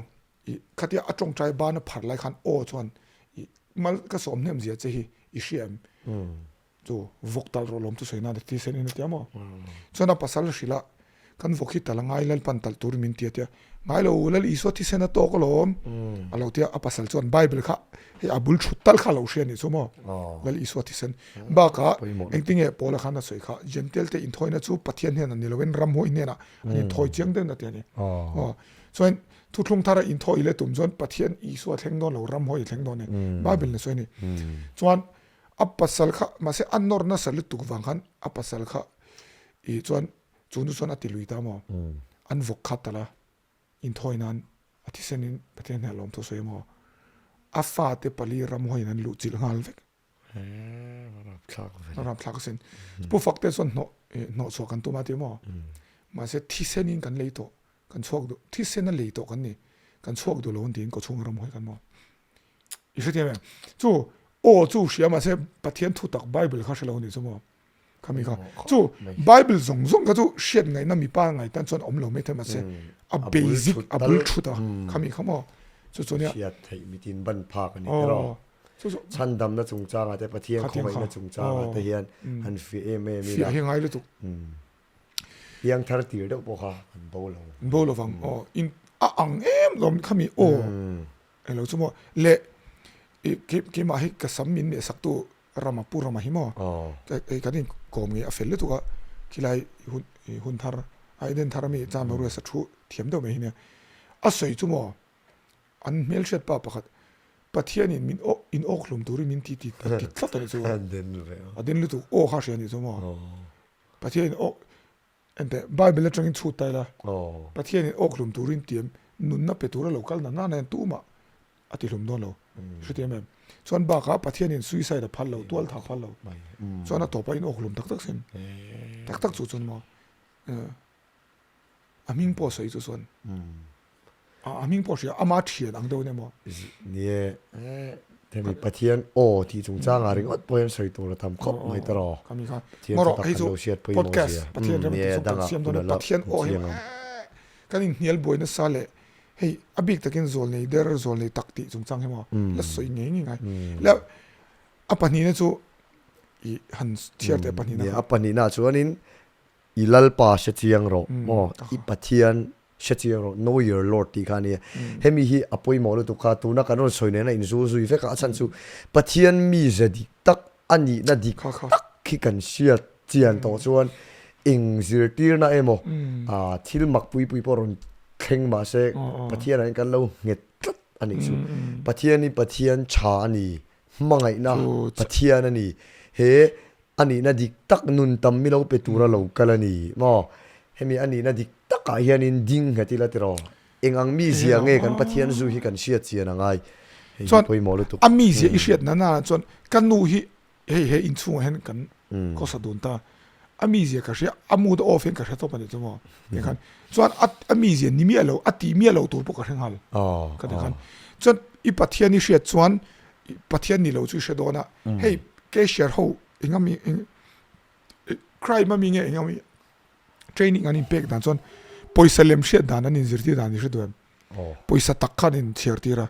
S2: i khatia a tawngtai ban a phar lai khan aw chuan i mal ka sawm hnem zia che hi. I hria em? Chu vawk talh rawh lawm chu sawi nan a thisen in a tia maw? Chuan a pasal hrilh a, kan vawk hi talh a ngai Lalpan talh turin min ti a tia, ngai lo Lal Isua thisen a tawk alawm a lo tia, a pasal chuan Bible kha hei a bul thut tal kha a lo hria anih chu maw? Lal Isua thisen bakah engtinge Paula khan a sawi kha Gentile te inthawina chu Pathian hnenah ni loin ramhuai hnenah an inthawi chiang deuhin a ti a ni. Chuan Thuthlung thara inthawi leh tum chuan Pathian Isua thleng dawn lo, ramhuai a thleng dawn a ni. Bible in a sawi a ni. Chuan a pasal kha mahse a nawr nasa lutuk vang khan a pasal kha ih chuan chu nu chuan a ti lui ta maw? An vawk kha tal a, inthawi nan a thisen in Pathian hneh lawm thu a sawi a maw? A fate pali ramhuaiin an luh chilh nghal vek. Rapthlak asin. Pu Fakte chuan hnawh hnawh chhuah kan tum a ti maw? Mahse thisen in kan lei tawh, kan chhuak duh, thisen a lei tawh kan ni, kan chhuak duh lo an tiin kawchhung a ram hawi kan maw? I hrethiam em? Chu aw chu hria mahse Pathian thutak Bible kha hre lo a nih chu maw? Khami kha chu Bible zawng zawng kha chu hriat ngaihna mipa ngai tan chuan awm lo mai thei mahse a basic a bul thut a khami kha maw chu chu nia
S1: hriat theih mitin ban phak a ni erawh chhandamna chungchangah te Pathian khawngaihna chungchangah te hian han fiah em em ila
S2: fiah hi ngai lutuk
S1: piang thar tir deuh pawh kha an bo lo
S2: an bo lovang aw in a ang em lawm khami aw eng lo chu maw leh keimah hi ka sam min meh sak tu Rama Pu Rama hi maw hei kan inkawm ngei a fel lutuk a, khilai hun hun thar a Eden thar ami Chan Boruasa thu thiam deuh mai hi nia. A sawi chu maw an hmelhriat pa pakhat Pathianin min awk in awk hlum turin min ti ti ti tlat a nih chu a den lutuk aw kha hria a nih chu maw Pathianin awk Enteh, Bible atangin chhut ta ila, Pathianin awk hlum turin tiam nunna pe tura lo kal na nana hian tumah a ti hlum dawn lo. Hrethiam em? Chuan bakah Pathianin suicide a phal lo, tual tha phal lo. Chuan a tawpah in awk hlum tak tak sin. Tak tak chu chuan maw? A hming pawh sawi chu chuan. A hming pawh hria, ama thian ang deuh nia maw?
S1: Nie, hemi Pathian aw tih chungchangah ringawt pawh hian sawi tur a tam khawp mai ta rawh.
S2: Pathian chu tak kan lo hriat pawimawh zia. Pathian ram tih chu kan siam dawn a, Pathian aw hi kan inhnial buai nasa leh hei a bik takin zawlnei der, zawlnei tak tih chungchang hi maw la sawi ngei ngei ngai. Le a pahnihna chu i han chhiar teh pahnihna
S1: kha. A pahnihna chuanin I Lalpa hre chiang rawh maw, i Pathian hre chiang rawh, know your Lord tih kha a nia. Hemi hi a pawimawh lutuk kha, tuna kan rawn sawi nena inzul zui vek a, a chhan chu Pathian mize dik tak a nihna dik tak hi kan hriat chian tawh chuan eng zirtirna emaw thil mak pui pui pawh rawn thleng mahse Pathianah hian kan lo nghet tlat a nih chu. Pathian hi Pathian tha a ni, hmangaihna Pathian a ni. He A nihna dik tak nun tam mi lo pe tura lo kal a ni maw? Hemi a nihna dik takah hianin ding nghet ila tiraw? Eng ang mizia nge kan Pathian zu hi kan hriat chian a ngai? Hei hi pawimawh lutuk.
S2: A mizia i hriat na na chuan ka nu hi hei he inchhungah hian kan khawsa dun ta. A mizia ka hria, a mood a off hian ka hre tawp a nih chu maw? Tikhan chuan a mizia ni miah lo, a tih miah lo tur pawh ka hre nghal. Ka ti khan. Chuan i Pathian i hriat chuan Pathian ni lo chu i hre dawn a, hei cashier ho eng ami eng crime ami nge eng ami training an inpek dan chuan pawisa lem hriat dan an inzirtir dan i hre duh em? Pawisa tak khan in chhiar tir a,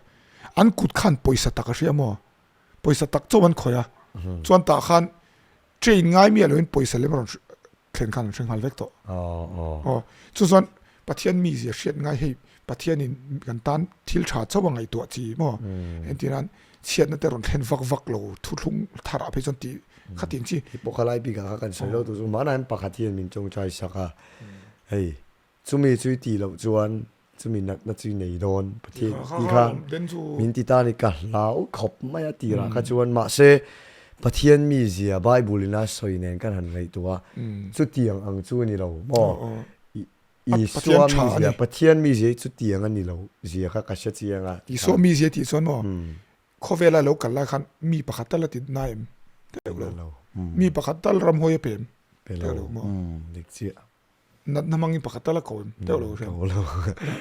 S2: an kut khan pawisa tak a hria maw? Pawisa tak chauh an khawih a, chuan tah khan Train ngai miah loin pawisa lem rawn thlen khan an hre nghal vek tawh. Aw chu chuan Pathian mizia hriat ngai hei Pathianin kan tan thil tha chauh a ngaihtuah chi maw entirnan chhiatna te rawn thlen vak vak lo thuthlung thar ah phei chuan tih khatin chi.
S1: Hi pawh kha lai bikah kha kan sawi lo tur chu hmanah hian pakhat hian min tawngtai sak a hei Chumi chu i tih loh chuan chumi natna chu i nei dawn Pathian tih kha min ti ta a ni. Ka hlau khawp mai a tirah kha chuan mahse Pathian mizia Bible in a sawi nen kan han ngaihtuah a, chutiang ang chu a ni lo maw? Isua mizia Pathian mizia hi chutiang a ni lo zia kha ka hre chiang a.
S2: Isua mizia tih chuan maw khawvela lo kal lai khan mi pakhat tal a ti na em? Pe lo. Mi pakhat tal ramhuai a pe em?
S1: Pe lo maw? Dik chiah.
S2: Natna hmangin pakhat tal a ko em deuh lo hriat.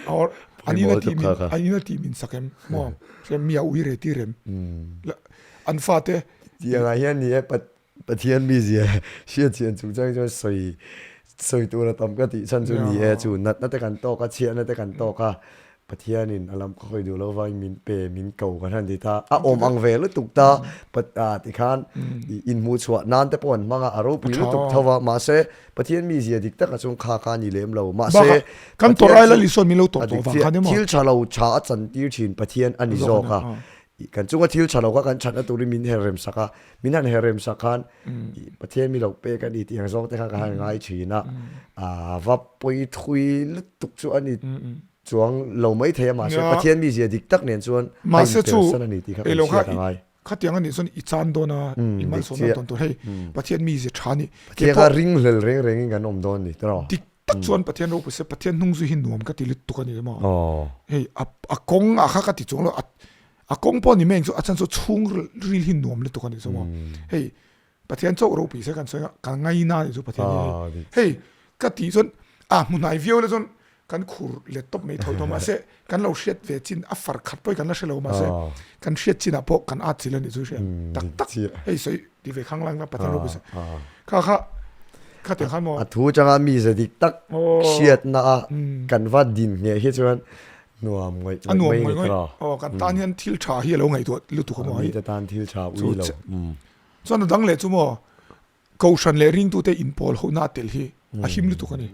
S2: Or an ina tih min an ina tih min sak em maw hriat mi a ui re tir em an fate.
S1: Tiangah hian ni e Pathian mizia hriat chian chung chang chuan sawi sawi tur a tam ka tih chhan chu ni e chu natna te kan tawk a chhiahna te kan tawk a. Pathianin a lam ka hawi duh lo vangin min pe, min ko kan han ti ta. A awm ang ve lutuk ta, tikhan inhmuh chhuah nan te pawh an hmang a, a ropui lutuk tho va. Mahse, Pathian mizia dik takah chuan kha kha a ni lem lo. Mahse,
S2: Pathian chu a dik
S1: chiah, thil tha lo tha a chantir thin Pathian a ni zawk a. Kan chunga thil tha lo kha kan thatna turin min her rem sak a, min han her rem sak khan Pathian mi lo pek a ni tih ang zawk te kha ka han ngai thin a. Va pawi thui lutuk chu a ni. Chuang lo mai thei a mahse Pathian mizia dik tak nen chuan a inpersan a ni tih kha kan hriat a ngai.
S2: Khatiang a nih chuan i chan dawn a, i malsawmna dawn tur hei Pathian mizia tha a ni.
S1: Pathian kha ringhlel reng rengin kan awm dawn a ni tiraw?
S2: Dik tak chuan Pathian ropui se Pathian hnung zui hi nuam ka ti lutuk a ni maw? Hei a kawng ah kha ka ti chuang lo a kawng pawh ni mai ang chu a chhan chu chhung ril hi nuam lutuk a ni chu maw? Hei Pathian chauh ropui se kan sawi a, ka ngaina a nih chu Pathian hi hei. Hei ka tih chuan a hmu hnai viau la chuan kan khur let tawp mai tho tawh mahse kan lo hriat ve chin a far khat pawh hi kan la hre lo mahse kan hriat chinah pawh kan at chil a nih chu hria tak tak hei sawi ti ve khang lang la Pathian ropui se kha kha kha tiang khan maw
S1: A thu changa mi za dik tak hriatna a kan va din ngheh hi chuan nuam ngawih ngawih mai ni tawh.
S2: Aw kan tan hian thil tha hi a lo ngaihtuah lutuk a maw
S1: hei. Mite tan thil tha ui lo.
S2: Chuan a dang leh chu maw, Kohhran leh ringtute inpawl hohna a tel hi a him lutuk a ni.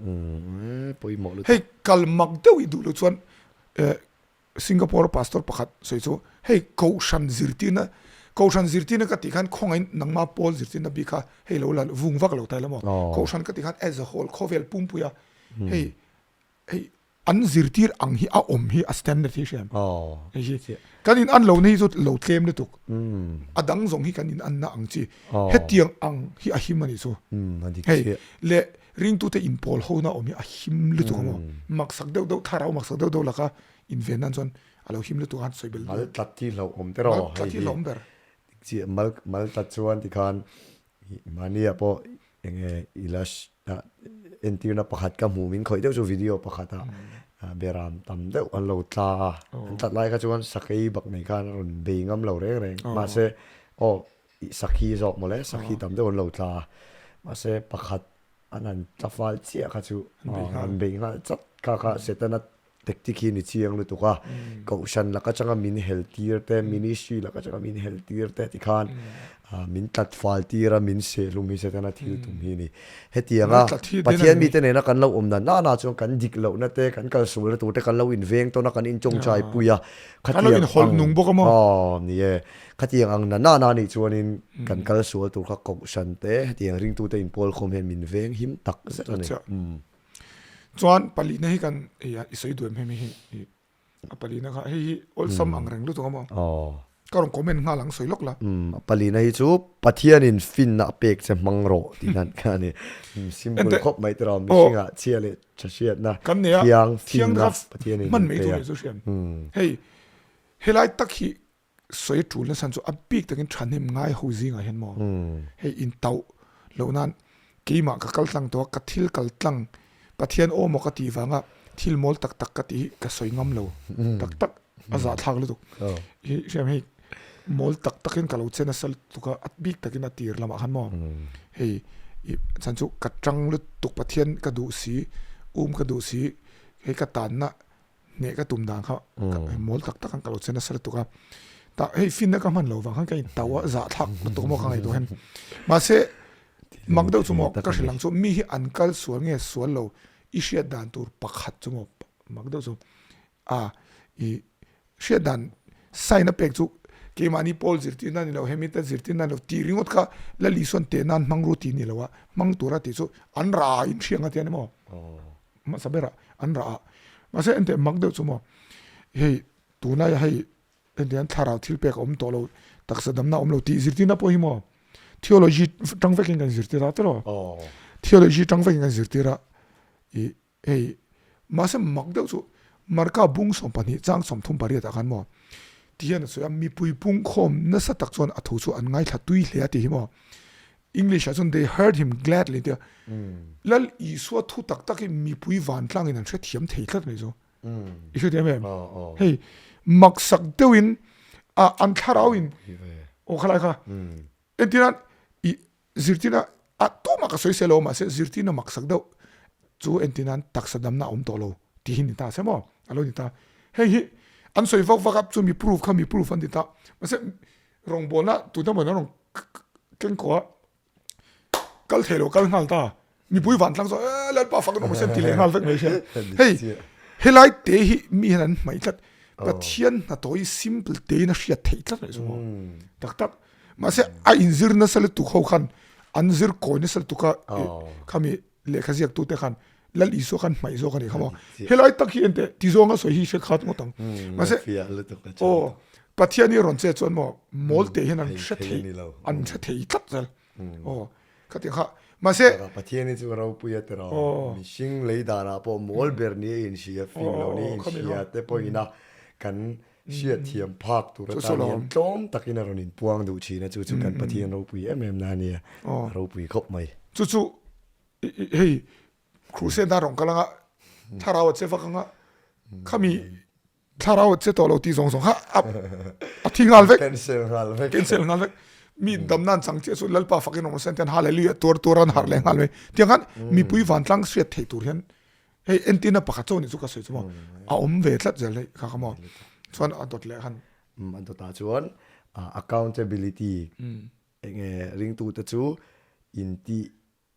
S2: Hei kal mak deuh i duh loh chuan Singapore pastor pakhat sawi chu hei Kohhran zirtirna, Kohhran zirtirna ka tih khan khawngaihin nangma pawl zirtirna bik kha hei lo la vung vak lo ta ila maw. Kohhran ka tih khan as a whole khawvel pumpuia hei hei an zirtir ang hi a awm hi a standard hi hriam hei hi kan in an lohna hi chu lo tlem lutuk a dang zawng hi kan in anna ang chi hetiang ang hi a him a nih chu hei leh ringtute inpawl hona awm hi a him lutuk a maw maksak deuh deuh thlarau maksak deuh deuh laka inven nan chuan a lo him lutuk a han sawi bel
S1: mal tlat hi hlauhawm te rawh
S2: mal tlat hi hlauhawm ber
S1: mal mal tlat chuan tikhan Mahniah pawh eng nge i la entirna pakhat ka hmuh min khawih deuh chu video pakhat ah beram tam deuh an lo tla a, an tlat lai kha chuan sakei bak nei khan a rawn bei ngam lo reng reng mahse aw sakhi zawk mawle sakhi tam deuh an lo tla a mahse pakhat an han tla fal chiah kha chu an bei nghal chat kha kha Setana Tactic hi ni chiang lutuk a, Kohhran lak atanga min hel tir te, Ministry lak atanga min hel tir te tikhan min tlat fal tir a, min sehlum hi Setana thil tum hi a ni. Hetianga Pathian mite nena kan lo awm dan nana chuan kan dik lohna te, kan kalsualna tur te kan lo inveng tawn a, kan inchawngchai pui a, khatiang ang aw ni e, khatiang ang na nana nih chuanin kan kalsual tur kha Kohhran te hetiang ringtute inpawlkhawm hian min veng him tak zet a ni.
S2: Chuan palina hi kan hei a i sawi duh em hemi hi i a palina kha hei hi awlsam ang reng lutuk a maw ka rawn comment nghal ang sawi lawk la.
S1: Umm a palina hi chu Pathianin finna a pek che hmang rawh tih nan kha a ni. Simple khawp mai tiraw mihringah chhia leh tha hriatna thiang finna Pathianin
S2: min pe a. Hei helai tak hi Sawi tul nasa chu a bik takin thahnem ngai ho zingah hian maw hei intauh loh nan keimah ka kal tlang tawh a, ka thil kal tlang Pathian aw maw ka tih vanga thil mawl tak tak ka tih hi ka sawi ngam lo tak tak a zahthlak lutuk hi hriam hei mawl tak takin ka lo che nasa lutuk a, a bik takin a tir lamah khan maw hei chhan chu ka tang lutuk Pathian ka duh si um ka duh si hei ka tanna hneh ka tum dan kha mawl tak tak an ka lo che nasa lutuk a tah hei finna ka hman lo vang khan ka in tau a zah thlak lutuk maw ka ngaihtuah hian mahse mak deuh chu maw ka hrilh ang chu mi hi an kal sual nge sual lo i hriat dan tur pakhat chu maw mak deuh chu a i hriat dan sign a pek chu keimahni pawl zirtirna ni lo hemi te zirtirna ni lo tih ringawt kha la Lisuan teh nan hmang ru tih ni lo a hmang tura tih chu an rah a inhriang a tia ni maw. Hmasa berah an rah a, mahse enteh mak deuh chu maw hei tunlai hei hetiang hian thlarau thil pek a awm tawh lo taksa damna a awm lo tih zirtirna pawh hi maw theology tang vekin kan zirtir a tiraw theology tang vekin kan zirtir a ih hei mahse mak deuh chu Marka bung 12 chang 38 ah khan maw ti hian a sawi a mipui pungkhawm nasa tak chuan a thu chu an ngaithla tui hle a tih hi maw. English ah chuan they heard him gladly tia Lal Isua thu tak tak hi mipui vantlang in an hrethiam thei tlat mai chu. I hrethiam em? Hei maksak deuh in a an thlarau in aw khalai kha entirna i zirtirna a tumah ka sawi selo mahse zirtirna maksak deuh chu entirna taksa damna a awm tawh lo tih hi ni ta se maw a lo ni ta. Hei hi an sawi vak vak a, chu mi proof kha mi proof an ti ta. Mahse rawngbawlna tuna mawni an rawn keng kawh a, kal thei lo kal nghal ta. Mipui vantlang chuan ee Lalpa fak an awm se an ti leh nghal vek mai hian. Hei helai te hi mi hian an hmaih tlat. Pathian hnathawh hi simple tein a hriat theih tlat mai chu maw. Tak tak. Mahse a inzir nasa lutuk ho khan an zir kawi nasa lutuk a khami lehkha ziaktute khan Lal Isua khan hmaih zawk a nih kha maw. Helai tak hi enteh ti zawnga sawi hi hre khat ngawt ang. Mahse aw Pathian hi rawn che chuan maw mawl teh hian an hre thei an hre thei tlat zel. Aw khatiang kha mahse
S1: Pathian hi chu ropui a tiraw. Mihring lei danah pawh mawl ber ni a inhria fing lo ni a inhria te pawhin a kan hriatthiam phak tur atan hian tlawm takin a rawn inpuang duh thin a chu chu kan Pathian ropui em em na a nia a ropui khawp mai.
S2: Chu chu hei crusade a rawn kal anga thlarau a che vak anga khami thlarau a che tawh lo tih zawng zawng kha a thi nghal vek
S1: cancel nghal vek
S2: cancel nghal vek mi damna an chang chiah chu lalpa fakin rawng sen ten hallelujah tuar tuar an harh leh nghal mai tiang khan mipui vantlang hriat theih tur hian hei entirna pakhat chaw ni chu ka sawi chu maw a awm ve tlat zel hei kha kha maw chuan a dawt leh khan
S1: a dawtah chuan accountability enge ringtute chu intih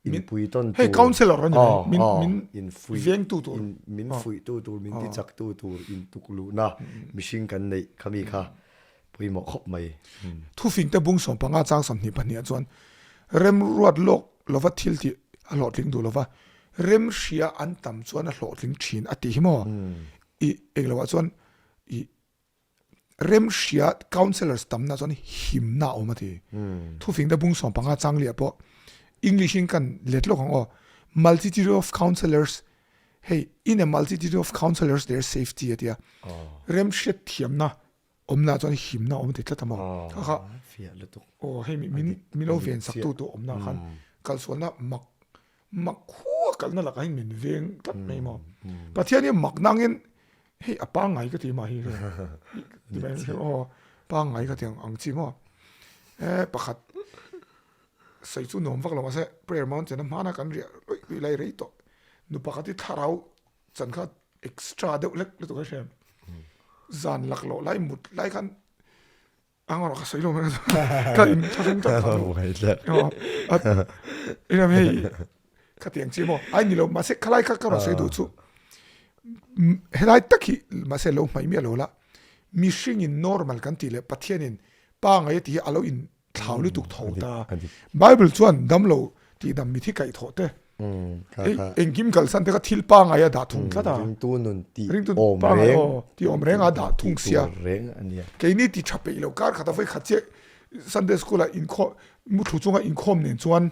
S1: inpui tawn
S2: tur hei councillor a ni mai min min vengtu tur
S1: min fuihtu tur min tichaktu tur intukluhna mihring kan neih khami kha pawimawh khawp mai.
S2: Thufingte bung 15 chang 22 ah chuan remruat lawk lova thil tih a hlawhtling duh lova, remhria an tam chuan a hlawhtling thin a tih hi maw? I englo ah chuan i remhria councillors tamna chuan himna a awm a ti. Thufingte bung 15 chang liah pawh English in kan let lawk ang aw, multitude of councillors hei in a multitude of councillors there is safety a ti a, remhriat thiamna awmna chuan himna awm thei tlat a maw kha kha aw hei min min lo ven sak tu tu awmna khan kalsualna mak mak khua kalna lakah hian min veng tlat mai maw Pathian hi mak nangin hei a pangngai ka ti mah hi aw pangngai ka ti ang chi maw e pakhat sawi chu nuam vak lo mahse prayer mountain a hmana kan riah luih luih lai rei tawh nu pakhat hi thlarau chan kha extra deuh hlek lutuk a hriat zan lak loh lai mut lai khan ang rawh ka sawi lo mai ka in thlahrung tak tak ina hei ka tiang chi maw ai ni lo mahse khalai kha ka rawn sawi duh chu helai tak hi mahse lo hmaih miah lo la mihring in normal kan tih leh Pathian in pa ngai a tih hi a lo in thlau lutuk tho ta. Bible chuan damlo tihdam mithi kaih thawh te, engkim kalsan te kha thil pangai a dah thung tlat a.
S1: Ringtu nun tih awm reng.
S2: Tih awm reng a dah thung sia. Keini ti tha peih lo kar khat a vawi khat chiah Sunday school ah inkhawm muthlu chunga inkhawm nen chuan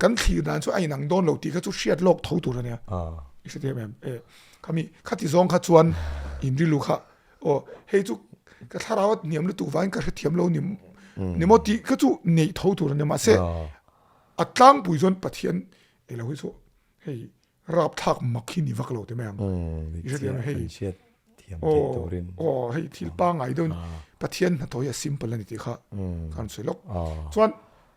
S2: kan thlir dan chu a inang dawn lo tih kha chu hriat lawk tho tur a nia. I hre thiam em? Khami khati zawng kha chuan inrilu kha Aw hei chu ka thlarau a hniam lutuk vangin ka hrethiam lo ni ni maw tih kha chu neih tho tur a ni mahse a tlangpui chuan Pathian eng lo hi chu hei rapthlak mak hi ni vak lo ti mai ang i hrethiam hei aw aw hei thil pangngai deuhin Pathian hnathawh hi a simple a ni tih kha kan sawi lawk chuan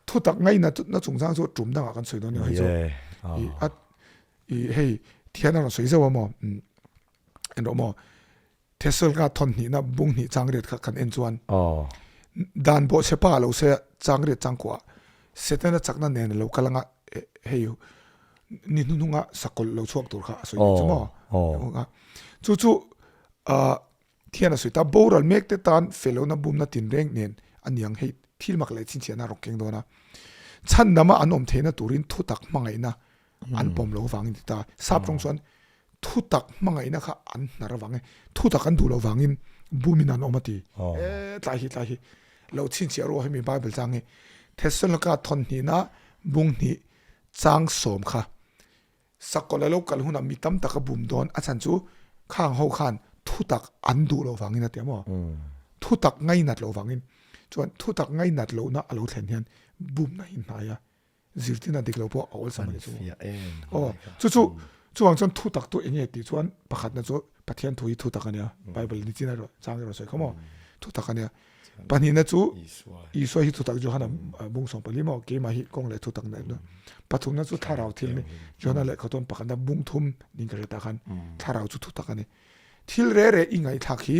S2: thutak ngaihna na chungchang chu tum dangah kan sawi dawn nia hei chu i a i hei thian a rawn sawi zauh a maw en rawh maw Thessalka thawn hnihna bung hnih chang riat kha kan en chuan dan bawhchhe pa lo se chang riat chang kuah Setana chakna nen a lo kal anga hei ni hnuhnunga sakawlh lo chhuak tur kha a sawi chu maw chu chu thian a sawi ta boral mek te tan felona bumna tinreng nen a niang hei thil mak leh chhinchhiahna a rawk keng dawn a chhandama an awm theihna turin thutak hmangaihna an pawm lo vangin ti ta sap tawng chuan thutak hmangaihna kha an hnar avangin thutak an duh lo vangin bumin an awm a ti e tlai hi tlai hi lo chhinchhiah ruah hemi bible chang hi Thessalonika thawn hnihna bung hnih chang sawm kha sakawlh a lo kal hunah mi tam tak a bum dawn a chhan chu khang ho khan thutak an duh lo vangin a ti a maw thutak ngainat lo vangin chuan thutak ngainat lohna a lo thlen hian bumna hi hnai a zirtirna dik lo pawh a awlsam a ni chu. Aw, chu chu chuvang chuan thu tak tu enge tih chuan pakhatna chu Pathian thu hi thu tak a nia. Bible ni chin erawh chang erawh sawi kha maw. Thu tak a nia. Pahnihna chu Isua hi thu tak Johana bung 14 maw keimah hi kawng leh thu tak na na. Pathumna chu thlarau thil mi Johana lehkha tawn pakhatna bung thum ning ka hre ta khan thlarau chu thu tak a ni. Thil re re i ngaihthlak hi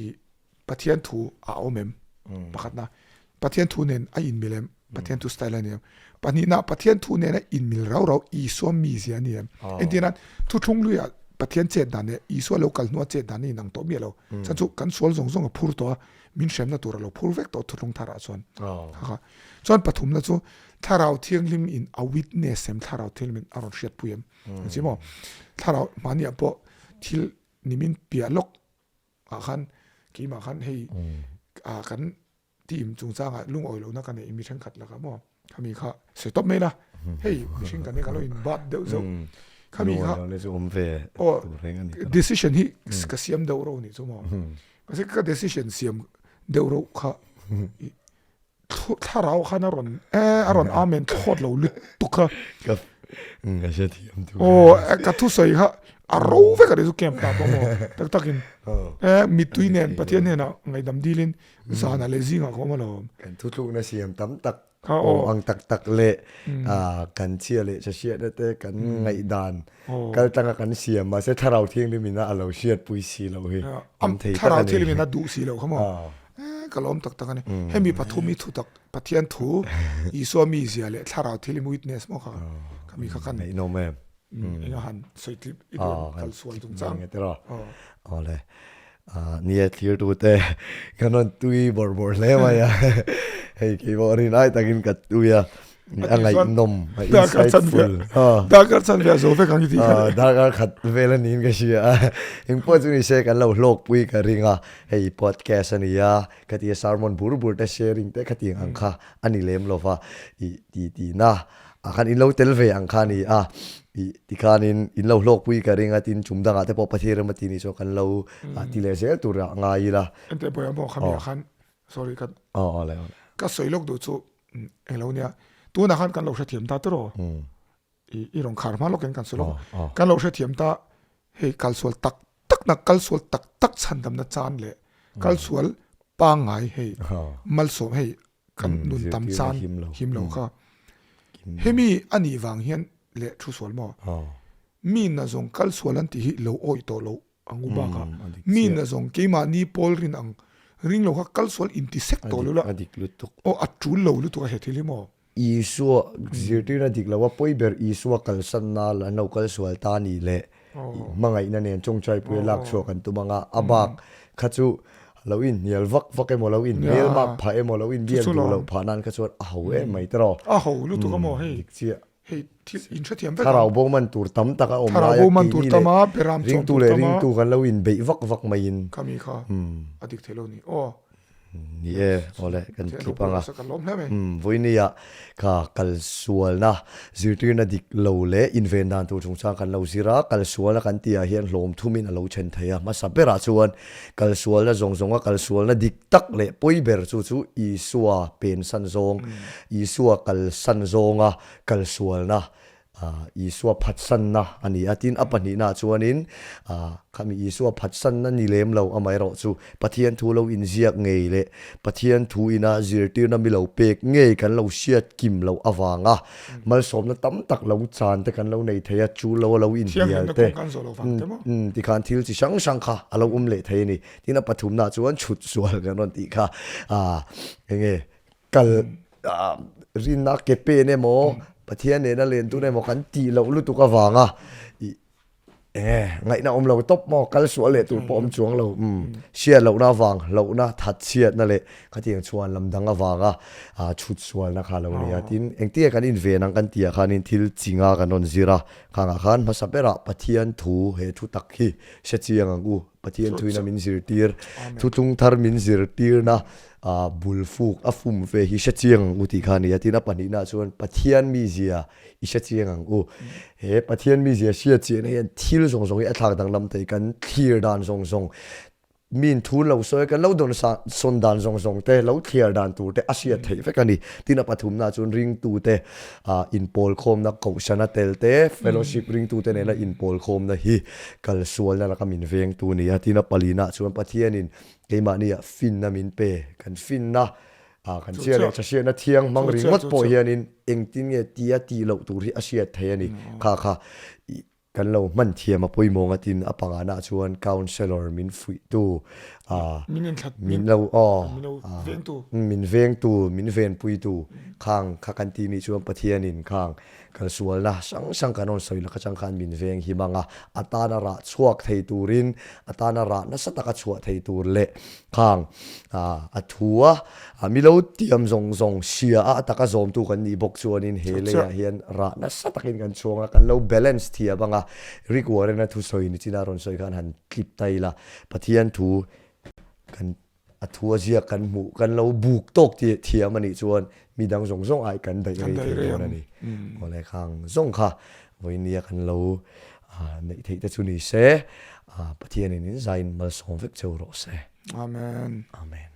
S2: i Pathian thu a awm em? Pakhatna, Pathian thu nen a inmil em? Pathian thu style a ni em? Pahnihna, Pathian thu nen a inmil rau rau Isua mizia a ni em? Entirnan, thuthlung luiah Pathian chet dan leh Isua lo kal hnua chet dan a inang tawh miah lo. Chhan chu kan sual zawng zawng a phur tawh a, min hremna tur a lo phur vek tawh thuthlung tharah chuan. Kha kha. Chuan pathumna chu Thlarau Thianghlim in a witness em? Thlarau Thianghlim in a rawn hriatpui em? Engchi maw? Thlarau hmaniah pawh thil nimin piah lawk ah khan keimah khan hei ah kan team chungchangah lungawi lohna ka neih mi thenkhat lakah maw khami kha sawi tawp mai la hei mihring kan eng a lo in bat deuh zeuh khami kha aw decision hi ka siam deuh reuh anih chu maw mahse ka decision siam deuh reuh kha Thlarau khan a rawn eh a rawn amen thlawt lo lutuk a.
S1: Ka ka hre thiam
S2: thu. Aw ka thusawi kha a ro vek a ni chu camp ta pawh maw tak takin eh mittui nen Pathian hnenah ngaihdam dilin zanah leh zingah ka awm alawm.
S1: Kan thutlukna siam tam tak awm ang tak tak leh kan chhia leh tha hriatna te kan ngaihdan kal tanga kan siam mahse Thlarau Thianghlim in a lo hriatpui si loh hi
S2: awm thei tak a ni. Thlarau Thianghlim in a duh si loh kha maw. Eh, ka lawm tak tak a ni. Hemi pathum i thutak Pathian thu, Isua mizia leh thlarau thil i witness maw kha kha mi kha khan.
S1: Ngaihnawm em.
S2: Enga han sawi tlip i duh kal sual chung chang.
S1: Awle. Nia thlir tu te kan rawn tui bawrh bawrh hle mai a. Hei keimah rin ai takin ka tui a. A ngaihnawm, a insightful.
S2: Darkar chanve a zo vek ang i tih kha.
S1: Darkar khat vel a niin ka hria a. Engpawh chu ni se kan lo hlawkpui ka ring a. Hei podcast a ni a, khatia sermon bur bur te sharing te khatiang ang kha a ni lem lo va. I ti tihna ah khan in lo tel ve ang kha a ni a. I tikhanin in lo hlawkpui ka ring a, tin chum dangah te pawh Pathian rem a tih nih chuan kan lo ti leh zel tur ah ngai ila.
S2: Enteh pawh hian maw khami ah khan sorry ka ka sawi lawk duh chu englo nia tunah khan kan lo hrethiam ta tiraw i i rawn khar hma lawkin kan sawi lawk kan lo hrethiam ta hei kalsual tak tak na kalsual tak tak chhandamna chan leh kalsual pangngai hei malsawm hei kan nun tam chan him lo kha hemi anih vang hian leh thu sual maw mi na zawng kalsual an tih hi lo awih tawh loh Ang u bakah mi na zawng keimahni pawl rin ang ring lo kha kal sual inti sek tawh lo la.
S1: A dik lutuk.
S2: Aw a tul lo lutuk a he thil hi maw?
S1: Isua zirtirna dik lo a pawi ber Isua kalsanna an lo kal sual ta ni leh hmangaihna nen tawngtaipui a lak chhuah kan tum anga a bak kha chu lo inhnial vak vak emaw lo inhmel mak phah emaw lo inbiak duh loh phah nan kha chuan a ho em mai tiraw.
S2: A ho lutuk a maw hei. Dik chiah. Hei thil inhrethiam vek
S1: ang. Thlarau bo man tur tam tak a awm lai a, keini leh ringtu leh ringtu kan lo inbeih vak vak maiin.
S2: Khami kha a dik thei lo ni aw.
S1: Ni e, awle kan tlip ang a. Vawinia kha kalsualna zirtirna dik lo leh inven dan tur chungchang kan lo zir a, kalsualna kan tihah hian hlawm thumin a lo then thei a. Hmasa berah chuan kalsualna zawng zawnga kalsualna dik tak leh pawi ber chu chu Isua pensan zawng, Isua kalsan zawnga kalsualna, Isua phatsanna a ni a. Tin, a pahnihnaah chuanin khami Isua phatsanna ni lem lo amaherawh chu Pathian thu lo inziak ngei leh Pathian thu ina zirtirna mi lo pek ngei kan lo hriat kim loh avanga malsawmna tam tak lo chan te kan lo nei thei a, chu lo a lo inhnial te tikhan thil chi hrang hrang kha a lo awm leh thei a ni. Tin a pathumnaah chuan chhut sual kan rawn tih kha enge kal rinna ke pen emaw Pathian nena len tun emaw kan tih loh lutuk avanga ih enge ngaihna awm lo tawp maw kal sual leh tur pawh awm chuang lo hriat lohna avang hlauhna that chhiatna leh khatiang chhuan lam dang avanga chhut sualna kha a lo ni a. Tin engtinge kan inven ang kan tihah khanin thil chinga kan rawn zir a khangah khan hmasa berah Pathian thu he thu tak hi hre chiang ang u. Pathian thuina min zirtir, thutlung thar min zirtirna bul fuk a fum ve hi hre chiang ang u tih kha a ni a. Tin, a pahnihnaah chuan Pathian mizia i hre chiang ang u. He Pathian mizia hriat chiahna hian thil zawng zawng hi a thlak danglam thei, kan thlir dan zawng zawng, min thu lo sawi kan lo dawn sawn dan zawng zawng te, lo thliar dan tur te a hriat theih vek a ni. Tin, a pathumnaah chuan ringtute inpawlkhawmna kohhrana tel te, fellowship ringtute nena inpawlkhawmna hi Kalsualna laka min vengtu a ni a, tin a palinah chuan Pathianin keimahniah finna min pe. Kan finna, kan chhia leh thahriatna thiang hmang ringawt pawh hianin engtin nge tia tih loh tur hi a hriat thei a ni. Kha kha. Kan lo hman thiam a pawimawh ngatin a pangana chuan counsellor min fuihtu, min lo aw, min vengtu, min venpuitu khang kha kan tih nih chuan Pathianin khang kalsualna hrang hrang kan rawn sawi lak atang khan min veng him ang a, a tana rah chhuak thei turin, a tana rah nasa taka chhuah thei tur leh Khang a thu a, mi lo tiam zawng zawng hria a, a taka zawmtu kan nih bawk chuanin he leiah hian rah nasa takin kan chhuang a, kan lo balance thiam ang a. Rick Warren-a thusawi ni china rawn sawi khan han tlip ta ila, Pathian thu kan a thu a ziak kan hmuh, kan lo buk tawk thiam a nih chuan mi dang zawng zawng ai kan daih rei thei dawn a ni. Awle khang zawng kha vawinia kan lo neih theih te chu ni se, Pathianin in zain malsawm vek cheu rawh se.
S2: Amen.
S1: Amen.